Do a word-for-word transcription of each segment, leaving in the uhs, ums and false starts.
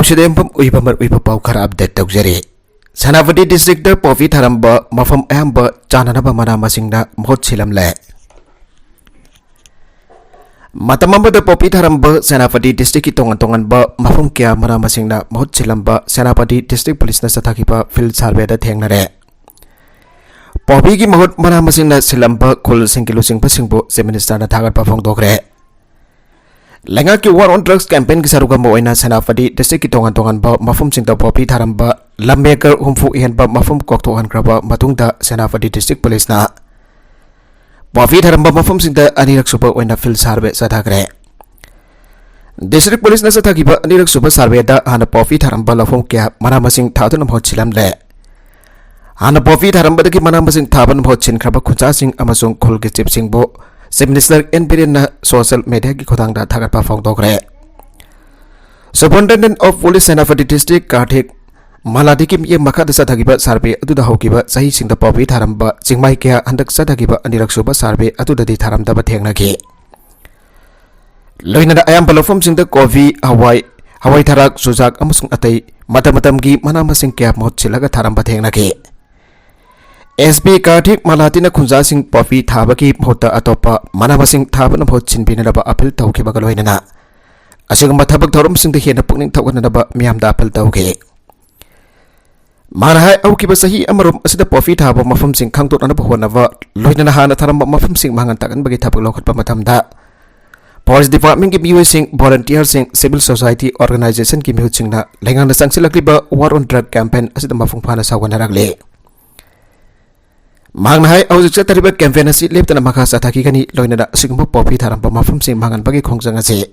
ꯁꯤꯗ ꯌꯨꯝꯐꯝ ꯑꯣꯏꯕ ꯃꯔꯨꯑꯣꯏꯕ ꯄꯥꯎ ꯈꯔ ꯑꯞꯗꯦꯠ ꯇꯧꯖꯔꯤ꯫ ꯁꯦꯅꯥꯄꯇꯤ ꯗꯤꯁꯇ꯭ꯔꯤꯛꯇ ꯄꯣꯄꯤ ꯊꯥꯔꯝꯕ ꯃꯐꯝ ꯑꯌꯥꯝꯕ ꯆꯥꯅꯅꯕ ꯃꯅꯥ ꯃꯁꯤꯡꯅ ꯃꯍꯨꯠ ꯁꯤꯜꯂꯝꯂꯦ꯫ ꯃꯇꯝ ꯑꯃꯗ ꯄꯣꯄꯤ ꯊꯥꯔꯝꯕ ꯁꯦꯅꯥꯄꯇꯤ ꯗꯤꯁꯇ꯭ꯔꯤꯛꯀꯤ ꯇꯣꯉꯥꯟ ꯇꯣꯉꯥꯟꯕ ꯃꯐꯝ ꯀꯌꯥ ꯃꯅꯥ ꯃꯁꯤꯡꯅ ꯃꯍꯨꯠ ꯁꯤꯜꯂꯝꯕ ꯁꯦꯅꯥꯄꯇꯤ ꯗꯤꯁꯇ꯭ꯔꯤꯛ ꯄꯨꯂꯤꯁꯅ ꯆꯠꯊꯈꯤꯕ ꯐꯤꯜꯗ ꯁꯔꯚꯦꯗ ꯊꯦꯡꯅꯔꯦ꯫ ꯄꯣꯄꯤꯒꯤ ꯃꯍꯨꯠ ꯃꯅꯥ ꯃꯁꯤꯡꯅ ꯁꯤꯜꯂꯝꯕ ꯈꯨꯜꯁꯤꯡꯒꯤ ꯂꯨꯆꯤꯡꯕꯁꯤꯡꯕꯨ ꯆꯤꯐ ꯃꯤꯅꯤꯁꯇꯔꯅ ꯊꯥꯒꯠꯄ ꯐꯣꯡꯗꯣꯛꯈ꯭ꯔꯦ꯫ ꯂꯩꯉꯥꯛꯀꯤ ꯋꯥꯔ ꯑꯣꯟ ꯗ꯭ꯔꯒꯁ ꯀꯦꯝꯄꯦꯟꯒꯤ ꯁꯔꯨꯛ ꯑꯃ ꯑꯣꯏꯅ ꯁꯦꯅꯥꯄꯇꯤ ꯗꯤꯁꯇ꯭ꯔꯤꯛꯀꯤ ꯇꯣꯉꯥꯟ ꯇꯣꯉꯥꯟꯕ ꯃꯐꯝꯁꯤꯡꯗ ꯄꯣꯄꯤ ꯊꯥꯔꯝꯕ ꯂꯝ ꯑꯦꯀꯔ ꯍꯨꯝꯐꯨ ꯍꯦꯟꯕ ꯃꯐꯝ ꯀꯣꯛꯊꯣꯛꯍꯟꯈ꯭ꯔꯕ ꯃꯇꯨꯡꯗ ꯁꯦꯅꯥꯄꯇꯤ ꯗꯤꯁꯇ꯭ꯔꯤꯛ ꯄꯨꯂꯤꯁꯅ ꯄꯣꯄꯤ ꯊꯥꯔꯝꯕ ꯃꯐꯝꯁꯤꯡꯗ ꯑꯅꯤꯔꯛ ꯁꯨꯕ ꯑꯣꯏꯅ ꯐꯤꯜꯗ ꯁꯔꯚꯦ ꯆꯠꯊꯈ꯭ꯔꯦ꯫ ꯗꯤꯁꯇ꯭ꯔꯤꯛ ꯄꯨꯂꯤꯁꯅ ꯆꯠꯊꯈꯤꯕ ꯑꯅꯤꯔꯛ ꯁꯨꯕ ꯁꯔꯚꯦꯗ ꯍꯥꯟꯅ ꯄꯣꯄꯤ ꯊꯥꯔꯝꯕ ꯂꯧꯐꯝ ꯀꯌꯥ ꯃꯅꯥ ꯃꯁꯤꯡ ꯊꯥꯗꯨꯅ ꯃꯍꯨꯠ ꯁꯤꯜꯂꯝꯂꯦ꯫ ꯍꯥꯟꯅ ꯄꯣꯄꯤ ꯊꯥꯔꯝꯕꯗꯒꯤ ꯃꯅꯥ ꯃꯁꯤꯡ ꯊꯥꯕꯅ ꯃꯍꯨꯠ ꯁꯤꯟꯈ꯭ꯔꯕ ꯈꯨꯟꯖꯥꯁꯤꯡ ꯑꯃꯁꯨꯡ ꯈꯨꯜꯒꯤ ꯆꯤꯐꯁꯤꯡꯕꯨ ꯆꯤꯐ ꯃꯤꯅꯤꯁꯇꯔ ꯑꯦꯟ ꯕꯤꯔꯦꯟꯅ ꯁꯣꯁꯤꯌꯦꯜ ꯃꯦꯗꯤꯌꯥꯒꯤ ꯈꯨꯠꯊꯥꯡꯗ ꯊꯥꯒꯠꯄ ꯐꯣꯡꯗꯣꯛꯈ꯭ꯔꯦ꯫ Superintendent of police Senapati district Karthik ꯃꯂꯥꯗꯤꯒꯤ ꯃꯤꯠꯌꯦꯡ ꯃꯈꯥꯗ ꯆꯠꯊꯈꯤꯕ ꯁꯔꯚꯦ ꯑꯗꯨꯗ ꯍꯧꯈꯤꯕ ꯆꯍꯤꯁꯤꯡꯗ ꯄꯣꯄꯤ ꯊꯥꯔꯝꯕ ꯆꯤꯡꯃꯥꯏ ꯀꯌꯥ ꯍꯟꯗꯛ ꯆꯠꯊꯈꯤꯕ ꯑꯅꯤꯔꯛ ꯁꯨꯕ ꯁꯔꯚꯦ ꯑꯗꯨꯗꯗꯤ ꯊꯥꯔꯝꯗꯕ ꯊꯦꯡꯅꯈꯤ꯫ ꯂꯣꯏꯅꯅ ꯑꯌꯥꯝꯕ ꯂꯧꯐꯝꯁꯤꯡꯗ ꯀꯣꯕꯤ, ꯍꯋꯥꯏ, ꯍꯋꯥꯏ ꯊꯔꯥꯛ, ꯆꯨꯖꯥꯛ ꯑꯃꯁꯨꯡ ꯑꯇꯩ ꯃꯇꯝ ꯃꯇꯝꯒꯤ ꯃꯅꯥ ꯃꯁꯤꯡ ꯀꯌꯥ ꯃꯍꯨꯠ ꯁꯤꯜꯂꯒ ꯊꯥꯔꯝꯕ ꯊꯦꯡꯅꯈꯤ꯫ ꯑꯦꯁ ꯄꯤ ꯀꯥꯔꯊꯤꯛ ꯃꯂꯥꯇꯤꯅ ꯈꯨꯟꯖꯥꯁꯤꯡ ꯄꯣꯄꯤ ꯊꯥꯕꯒꯤ ꯃꯍꯨꯠꯇ ꯑꯇꯣꯞꯄ ꯃꯅꯥ ꯃꯁꯤꯡ ꯊꯥꯕꯅ ꯃꯍꯨꯠ ꯁꯤꯟꯕꯤꯅꯅꯕ ꯑꯄꯤꯜ ꯇꯧꯈꯤꯕꯒ ꯂꯣꯏꯅꯅ ꯑꯁꯤꯒꯨꯝꯕ ꯊꯕꯛ ꯊꯧꯔꯝꯁꯤꯡꯗ ꯍꯦꯟꯅ ꯄꯨꯛꯅꯤꯡ ꯊꯧꯒꯠꯅꯅꯕ ꯃꯤꯌꯥꯝꯗ ꯑꯄꯤꯜ ꯇꯧꯈꯤ꯫ ꯃꯥꯅ ꯍꯥꯏ, ꯍꯧꯈꯤꯕ ꯆꯍꯤ ꯑꯃꯔꯣꯝ ꯑꯁꯤꯗ ꯄꯣꯄꯤ ꯊꯥꯕ ꯃꯐꯝꯁꯤꯡ ꯈꯪꯗꯣꯛꯅꯅꯕ ꯍꯣꯠꯅꯕ, ꯂꯣꯏꯅꯅ ꯍꯥꯟꯅ ꯊꯥꯔꯝꯕ ꯃꯐꯝꯁꯤꯡ ꯃꯥꯡꯍꯟ ꯇꯥꯛꯍꯟꯕꯒꯤ ꯊꯕꯛ ꯂꯧꯈꯠꯄ ꯃꯇꯝꯗ ꯐꯣꯔꯦꯁ ꯗꯤꯄꯥꯔꯠꯃꯦꯟꯒꯤ ꯃꯤꯑꯣꯏꯁꯤꯡ, ꯚꯣꯂꯨꯟꯇꯤꯌꯔꯁꯤꯡ, ꯁꯤꯚꯤꯜ ꯁꯣꯁꯥꯏꯇꯤ ꯑꯣꯔꯒꯅꯥꯏꯖꯦꯁꯟꯒꯤ ꯃꯤꯍꯨꯠꯁꯤꯡꯅ ꯂꯩꯉꯥꯛꯅ ꯆꯪꯁꯤꯜꯂꯛꯂꯤꯕ ꯋꯥꯔ ꯑꯣꯟ ꯗ꯭ꯔꯒ ꯀꯦꯝꯄꯦꯟ ꯑꯁꯤꯗ ꯃꯄꯨꯡ ꯐꯥꯅ ꯁꯧꯒꯠꯅꯔꯛꯂꯤ꯫ ꯃꯍꯥꯛꯅ ꯍꯥꯏ, ꯍꯧꯖꯤꯛ ꯆꯠꯊꯔꯤꯕ ꯀꯦꯝꯄꯦꯟ ꯑꯁꯤ ꯂꯦꯞꯇꯅ ꯃꯈꯥ ꯆꯠꯊꯈꯤꯒꯅꯤ, ꯂꯣꯏꯅꯅ ꯑꯁꯤꯒꯨꯝꯕ ꯄꯣꯄꯤ ꯊꯥꯔꯝꯕ ꯃꯐꯝꯁꯤꯡ ꯃꯥꯡꯍꯟꯕꯒꯤ ꯈꯣꯡꯖꯪ ꯑꯁꯤ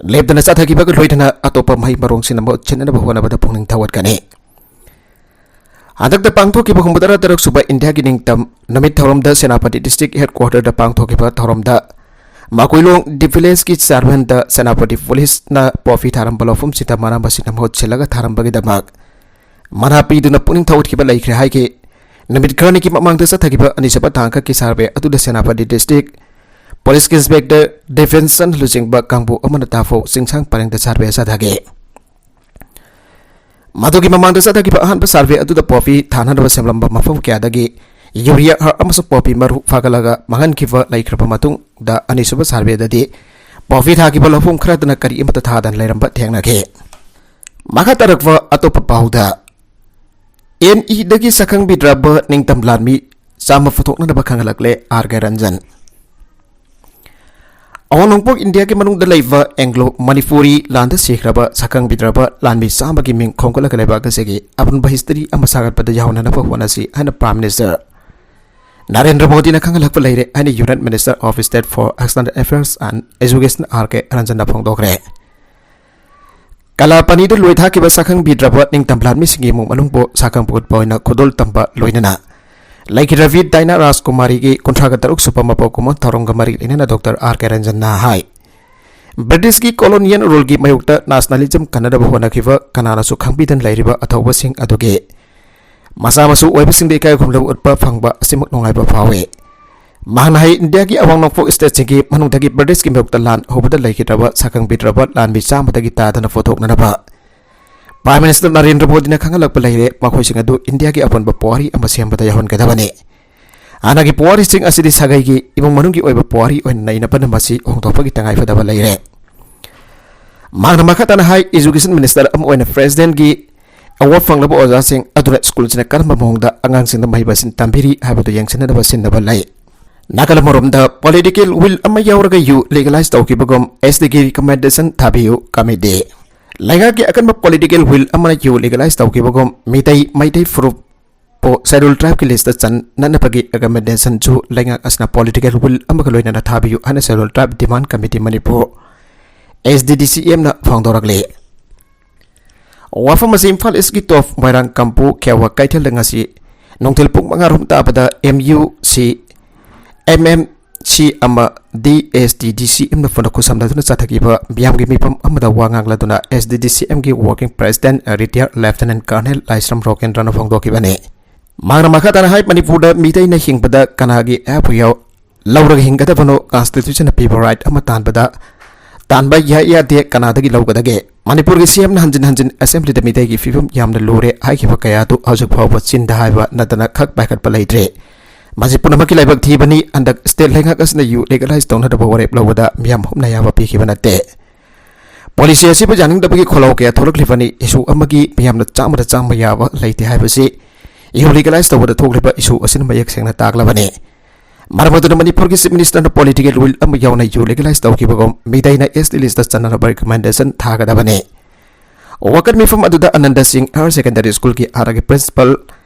ꯂꯦꯞꯇꯅ ꯆꯠꯊꯈꯤꯕꯒ ꯂꯣꯏꯅꯅ ꯑꯇꯣꯞꯄ ꯃꯍꯩ ꯃꯔꯣꯡꯁꯤꯡꯅ ꯃꯍꯨꯠ ꯁꯤꯟꯅꯅꯕ ꯍꯣꯠꯅꯕꯗ ꯄꯨꯛꯅꯤꯡ ꯊꯧꯒꯠꯀꯅꯤ꯫ ꯍꯟꯗꯛꯇ ꯄꯥꯡꯊꯣꯛꯈꯤꯕ ꯍꯨꯝꯐꯨꯇꯔꯥ ꯇꯔꯨꯛ ꯁꯨꯕ ꯏꯟꯗꯤꯌꯥꯒꯤ ꯅꯤꯡꯇꯝ ꯅꯨꯃꯤꯠ ꯊꯧꯔꯝꯗ ꯁꯦꯅꯥꯄꯇꯤ ꯗꯤꯁꯇ꯭ꯔꯤꯛ ꯍꯦꯗꯀ꯭ꯋꯥꯇꯔꯗ ꯄꯥꯡꯊꯣꯛꯈꯤꯕ ꯊꯧꯔꯝꯗ ꯃꯀꯣꯏꯂꯣꯡ ꯗꯤ ꯚꯤꯂꯦꯖꯀꯤ ꯆꯤꯌꯥꯔꯃꯦꯟꯗ ꯁꯦꯅꯥꯄꯇꯤ ꯄꯨꯂꯤꯁꯅ ꯄꯣꯄꯤ ꯊꯥꯔꯝꯕ ꯂꯧꯐꯝꯁꯤꯡꯗ ꯃꯅꯥ ꯃꯁꯤꯡꯅ ꯃꯍꯨꯠ ꯁꯤꯜꯂꯒ ꯊꯥꯔꯝꯕꯒꯤꯗꯃꯛ ꯃꯅꯥ ꯄꯤꯗꯨꯅ ꯄꯨꯛꯅꯤꯡ ꯊꯧꯒꯠꯈꯤꯕ ꯂꯩꯈ꯭ꯔꯦ ꯍꯥꯏꯈꯤ꯫ ꯅꯨꯃꯤꯠ ꯈꯔꯅꯤꯒꯤ ꯃꯃꯥꯡꯗ ꯆꯠꯊꯈꯤꯕ ꯑꯅꯤꯁꯨꯕ ꯇꯥꯡꯀꯛꯀꯤ ꯁꯔꯚꯦ ꯑꯗꯨꯗ ꯁꯦꯅꯥꯄꯇꯤ ꯗꯤꯁꯇ꯭ꯔꯤꯛ ꯄꯨꯂꯤꯁꯀꯤ ꯏꯟꯁꯄꯦꯛꯇꯔ ꯗꯤꯐꯦꯟꯁꯟ ꯂꯨꯆꯤꯡꯕ ꯀꯥꯡꯕꯨ ꯑꯃꯅ ꯇꯥꯐꯧ ꯆꯤꯡꯁꯥꯡ ꯄꯔꯦꯡꯗ ꯁꯔꯚꯦ ꯆꯠꯊꯈꯤ꯫ ꯃꯗꯨꯒꯤ ꯃꯃꯥꯡꯗ ꯆꯠꯊꯈꯤꯕ ꯑꯍꯥꯟꯕ ꯁꯔꯚꯦ ꯑꯗꯨꯗ ꯄꯣꯄꯤ ꯊꯥꯅꯅꯕ ꯁꯦꯝꯂꯝꯕ ꯃꯐꯝ ꯀꯌꯥꯗꯒꯤ ꯌꯨꯔꯤꯌꯥ ꯍꯥꯔ ꯑꯃꯁꯨꯡ ꯄꯣꯄꯤ ꯃꯔꯨ ꯐꯥꯒꯠꯂꯒ ꯃꯥꯡꯍꯟꯈꯤꯕ ꯂꯩꯈ꯭ꯔꯕ ꯃꯇꯨꯡꯗ, ꯑꯅꯤꯁꯨꯕ ꯁꯔꯚꯦꯗꯗꯤ ꯄꯣꯄꯤ ꯊꯥꯈꯤꯕ ꯂꯧꯐꯝ ꯈꯔꯗꯅ ꯀꯔꯤ ꯑꯃꯠꯇ ꯊꯥꯗꯅ ꯂꯩꯔꯝꯕ ꯊꯦꯡꯅꯈꯤ꯫ ꯃꯈꯥ ꯇꯥꯔꯛꯄ ꯑꯇꯣꯞꯄ ꯄꯥꯎꯗ, ꯑꯦꯟ ꯏꯗꯒꯤ ꯁꯛꯈꯪꯕꯤꯗ꯭ꯔꯕ ꯅꯤꯡꯇꯝ ꯂꯥꯟꯃꯤ ꯆꯥꯝꯃ ꯄꯨꯊꯣꯛꯅꯅꯕ ꯈꯪꯍꯜꯂꯛꯂꯦ ꯑꯥꯔ ꯀꯦ ꯔꯟꯖꯟ꯫ ꯑꯋꯥꯡ ꯅꯣꯡꯄꯣꯛ ꯏꯟꯗꯤꯌꯥꯒꯤ ꯃꯅꯨꯡꯗ ꯂꯩꯕ ꯑꯦꯡꯒ꯭ꯂꯣ ꯃꯅꯤꯄꯨꯔꯤ ꯂꯥꯟꯗ ꯁꯤꯈ꯭ꯔꯕ ꯁꯛꯈꯪꯕꯤꯗ꯭ꯔꯕ ꯂꯥꯟꯃꯤ ꯆꯥꯝꯃꯒꯤ ꯃꯤꯡ ꯈꯣꯝꯒꯠꯂꯒ ꯂꯩꯕꯥꯛ ꯑꯁꯤꯒꯤ ꯑꯄꯨꯟꯕ ꯍꯤꯁꯇꯔꯤ ꯑꯃ ꯁꯥꯒꯠꯄꯗ ꯌꯥꯎꯍꯟꯅꯅꯕ ꯍꯣꯠꯅꯁꯤ ꯍꯥꯏꯅ Prime Minister ꯅꯔꯦꯟꯗ꯭ꯔ ꯃꯣꯗꯤꯅ ꯈꯪꯍꯜꯂꯛꯄ ꯂꯩꯔꯦ ꯍꯥꯏꯅ Union Minister of State for External Affairs and Education R K ꯔꯟꯖꯟꯅ ꯐꯣꯡꯗꯣꯛꯈ꯭ꯔꯦ꯫ ꯀꯂꯥꯄꯅꯤꯗ ꯂꯣꯏ ꯊꯥꯈꯤꯕ ꯁꯛꯈꯪꯕꯤꯗ꯭ꯔꯕ ꯅꯤꯡꯇꯝ ꯂꯥꯟꯃꯤꯁꯤꯡꯒꯤ ꯏꯃꯨꯡ ꯃꯅꯨꯡꯕꯨ ꯁꯥꯈꯪ ꯄꯨꯈꯠꯄ ꯑꯣꯏꯅ ꯈꯨꯗꯣꯜ ꯇꯝꯕ ꯂꯣꯏꯅꯅ ꯂꯩꯈꯤꯗ꯭ꯔꯕꯤ ꯗꯥꯏꯅꯥ ꯔꯥꯖꯀꯨꯃꯥꯔꯤꯒꯤ ꯀꯨꯟꯊ꯭ꯔꯥꯒ ꯇꯔꯨꯛ ꯁꯨꯕ ꯃꯄꯣꯛ ꯀꯨꯝꯑꯣꯟ ꯊꯧꯔꯝꯒ ꯃꯔꯤ ꯂꯩꯅꯅ ꯗꯣꯛꯇꯔ ꯑꯥꯔ ꯀꯦ ꯔꯟꯖꯟꯅ ꯍꯥꯏ, ꯕ꯭ꯔꯤꯇꯤꯁꯀꯤ colonial ruleꯒꯤ ꯃꯥꯌꯣꯛꯇ nationalism ꯀꯟꯅꯅꯕ ꯍꯣꯠꯅꯈꯤꯕ ꯀꯅꯥꯅꯁꯨ ꯈꯪꯕꯤꯗꯅ ꯂꯩꯔꯤꯕ ꯑꯊꯧꯕꯁꯤꯡ ꯑꯗꯨꯒꯤ ꯃꯆꯥ ꯃꯁꯨ ꯑꯣꯏꯕꯁꯤꯡꯗ ꯏꯀꯥꯏ ꯈꯨꯝꯅꯕ ꯎꯠꯄ ꯐꯪꯕ ꯑꯁꯤꯃꯛ ꯅꯨꯡꯉꯥꯏꯕ ꯐꯥꯎꯏ꯫ ꯃꯍꯥꯛꯅ ꯍꯥꯏ, ꯏꯟꯗꯤꯌꯥꯒꯤ ꯑꯋꯥꯡ ꯅꯣꯡꯄꯣꯛ stateꯁꯤꯡꯒꯤ ꯃꯅꯨꯡꯗꯒꯤ ꯕ꯭ꯔꯤꯇꯤꯁꯀꯤ ꯃꯥꯌꯣꯛꯇ ꯂꯥꯟ ꯍꯧꯕꯗ ꯂꯩꯈꯤꯗ꯭ꯔꯕ ꯁꯛꯈꯪꯕꯤꯗ꯭ꯔꯕ ꯂꯥꯟꯃꯤ ꯆꯥꯝꯃꯗꯒꯤ ꯇꯥꯗꯅ ꯄꯨꯊꯣꯛꯅꯅꯕ Prime Minister ꯅꯔꯦꯟꯗ꯭ꯔ ꯃꯣꯗꯤꯅ ꯈꯪꯍꯜꯂꯛꯄ ꯂꯩꯔꯦ꯫ ꯃꯈꯣꯏꯁꯤꯡ ꯑꯗꯨ ꯏꯟꯗꯤꯌꯥꯒꯤ ꯑꯄꯨꯟꯕ ꯄꯨꯋꯥꯔꯤ ꯑꯃ ꯁꯦꯝꯕꯗ ꯌꯥꯎꯍꯟꯒꯗꯕꯅꯤ꯫ ꯍꯥꯟꯅꯒꯤ ꯄꯨꯋꯥꯔꯤꯁꯤꯡ ꯑꯁꯤꯗꯤ ꯁꯥꯒꯩꯒꯤ ꯏꯃꯨꯡ ꯃꯅꯨꯡꯒꯤ ꯑꯣꯏꯕ ꯄꯨꯋꯥꯔꯤ ꯑꯣꯏꯅ ꯅꯩꯅꯕꯅ ꯃꯁꯤ ꯍꯣꯡꯗꯣꯛꯄꯒꯤ ꯇꯉꯥꯏꯐꯗꯕ ꯂꯩꯔꯦ꯫ ꯃꯍꯥꯛꯅ ꯃꯈꯥ ꯇꯥꯅ ꯍꯥꯏ, Education Minister ꯑꯃ ꯑꯣꯏꯅ Presidentꯀꯤ award ꯐꯪꯂꯕ ꯑꯣꯖꯥꯁꯤꯡ ꯑꯗꯨꯅ ꯁ꯭ꯀꯨꯜꯁꯤꯅ ꯀꯔꯝꯕ ꯃꯑꯣꯡꯗ ꯑꯉꯥꯡꯁꯤꯡꯗ ꯃꯍꯩ ꯃꯁꯤꯡ ꯇꯝꯕꯤꯔꯤ ꯍꯥꯏꯕꯗꯨ ꯌꯦꯡꯁꯤꯟꯅꯅꯕ ꯁꯤꯟꯅꯕ ꯂꯩ꯫ ꯅꯥꯀꯜ ꯑꯃꯔꯣꯝꯗ, political will ꯑꯃ ꯌꯥꯎꯔꯒ ꯌꯨ legalize ꯇꯧꯈꯤꯕꯒꯨꯝ STꯒꯤ recommendation ꯊꯥꯕꯤꯌꯨ committee꯫ ꯂꯩꯉꯥꯛꯀꯤ ꯑꯀꯟꯕ political will ꯑꯃꯅ ꯌꯨ legalize ꯇꯧꯈꯤꯕꯒꯨꯝ ꯃꯤꯇꯩ, ꯃꯩꯇꯩ ꯐꯨꯔꯨꯞꯄꯨ Scheduled Tribeꯀꯤ listꯇ ꯆꯟꯅꯅꯕꯒꯤ recommendationꯁꯨ ꯂꯩꯉꯥꯛ ꯑꯁꯤꯅ political will ꯑꯃꯒ ꯂꯣꯏꯅꯅ ꯊꯥꯕꯤꯌꯨ ꯍꯥꯏꯅ Scheduled Tribe Demand Committee Manipur, STDCMꯅ ꯐꯣꯡꯗꯣꯔꯛꯂꯤ꯫ ꯋꯥꯐꯝ ꯑꯁꯤ ꯏꯝꯐꯥꯜ ꯏꯁꯀꯤ ꯇꯣꯞ ꯃꯣꯏꯔꯥꯡ ꯀꯝꯄꯨ ꯈꯦꯋꯥ ꯀꯩꯊꯦꯜꯗ ꯉꯁꯤ ꯅꯨꯡꯊꯤꯜ ꯄꯨꯡ ꯃꯉꯥ ꯔꯣꯝ ꯇꯥꯕꯗ MUC, MMC ꯑꯃꯗꯤ STDCMꯅ ꯄꯨꯟꯅ ꯈꯨꯠꯁꯝꯅꯗꯨꯅ ꯆꯠꯊꯈꯤꯕ ꯃꯤꯌꯥꯝꯒꯤ ꯃꯤꯐꯝ ꯑꯃꯗ ꯋꯥ ꯉꯥꯡꯂꯗꯨꯅ STDCMꯒꯤ working president retired Lieutenant Colonel ꯂꯥꯏꯁ꯭ꯔꯝ ꯔꯣꯀꯦꯟꯗ꯭ꯔꯅ ꯐꯣꯡꯗꯣꯛꯈꯤꯕꯅꯤ꯫ ꯃꯍꯥꯛꯅ ꯃꯈꯥ ꯇꯥꯅ ꯍꯥꯏ, ꯃꯅꯤꯄꯨꯔꯗ ꯃꯤꯇꯩꯅ ꯍꯤꯡꯕꯗ ꯀꯅꯥꯒꯤ ꯑꯌꯥꯕ ꯌꯥꯎ-, ꯂꯧꯔꯒ ꯍꯤꯡꯒꯗꯕꯅꯣ? Constitutionꯅ ꯄꯤꯕ right ꯑꯃ ꯇꯥꯟꯕꯗ ꯇꯥꯟꯕ ꯌꯥꯏ ꯌꯥꯗꯦ ꯀꯅꯥꯗꯒꯤ ꯂꯧꯒꯗꯒꯦ? ꯃꯅꯤꯄꯨꯔꯒꯤ ꯁꯤ ꯑꯦꯝꯅ ꯍꯟꯖꯤꯟ ꯍꯟꯖꯤꯟ ꯑꯁꯦꯝꯕ꯭ꯂꯤꯗ ꯃꯤꯇꯩꯒꯤ ꯐꯤꯕꯝ ꯌꯥꯝꯅ ꯂꯨꯔꯦ ꯍꯥꯏꯈꯤꯕ ꯀꯌꯥ ꯑꯗꯨ ꯍꯧꯖꯤꯛ ꯐꯥꯎꯕ ꯆꯤꯟꯗ ꯍꯥꯏꯕ ꯅꯠꯇꯅ ꯈꯛ ꯄꯥꯏꯈꯠꯄ ꯂꯩꯇ꯭ꯔꯦ꯫ ꯃꯁꯤ ꯄꯨꯝꯅꯃꯛꯀꯤ ꯂꯥꯏꯕꯛ ꯊꯤꯕꯅꯤ꯫ ꯍꯟꯗꯛ ꯁ꯭ꯇꯦꯠ ꯂꯩꯉꯥꯛ ꯑꯁꯤꯅ ꯌꯨ ꯂꯤꯒꯦꯂꯥꯏꯖ ꯇꯧꯅꯗꯕ ꯋꯥꯔꯦꯞ ꯂꯧꯕꯗ ꯃꯤꯌꯥꯝ ꯍꯨꯞꯅ ꯌꯥꯕ ꯄꯤꯈꯤꯕ ꯅꯠꯇꯦ꯫ ꯄꯣꯂꯤꯁꯤ ꯑꯁꯤꯕꯨ ꯌꯥꯅꯤꯡꯗꯕꯒꯤ ꯈꯣꯜꯂꯥꯎ ꯀꯌꯥ ꯊꯣꯛꯂꯛꯂꯤꯕꯅꯤ꯫ ꯏꯁꯨ ꯑꯃꯒꯤ ꯃꯤꯌꯥꯝꯅ ꯆꯥꯝꯃꯗ ꯆꯥꯝꯃ ꯌꯥꯕ ꯂꯩꯇꯦ ꯍꯥꯏꯕꯁꯤ ꯌꯨ ꯂꯤꯒꯦꯂꯥꯏꯖ ꯇꯧꯕꯗ ꯊꯣꯛꯂꯤꯕ ꯏꯁꯨ ꯑꯁꯤꯅ ꯃꯌꯦꯛ ꯁꯦꯡꯅ ꯇꯥꯛꯂꯕꯅꯤ꯫ ꯃꯔꯝ ꯑꯗꯨꯅ ꯃꯅꯤꯄꯨꯔꯒꯤ ꯆꯤꯐ ꯃꯤꯅꯤꯁꯇꯔꯅ ꯄꯣꯂꯤꯇꯤꯀꯦꯜ ꯋꯤꯜ ꯑꯃ ꯌꯥꯎꯅ ꯌꯨ ꯂꯤꯒꯦꯂꯥꯏꯖ ꯇꯧꯈꯤꯕꯒꯨꯝ ꯃꯤꯇꯩꯅ ꯑꯦꯁ ꯇꯤ ꯂꯤꯁꯇ ꯆꯟꯅꯅꯕ ꯔꯤꯀꯃꯦꯟꯗꯦꯁꯟ ꯊꯥꯒꯗꯕꯅꯤ꯫ ꯋꯥꯀꯠ ꯃꯤꯐꯝ ꯑꯗꯨꯗ ꯑꯅꯟꯗ ꯁꯤꯡ ꯍꯥꯌꯔ ꯁꯦꯀꯦꯟꯗꯔꯤ ꯁ꯭ꯀꯨꯜꯒꯤ ꯑꯥꯔꯒꯤ ꯄ꯭ꯔꯤꯟꯁꯤꯄꯥꯜ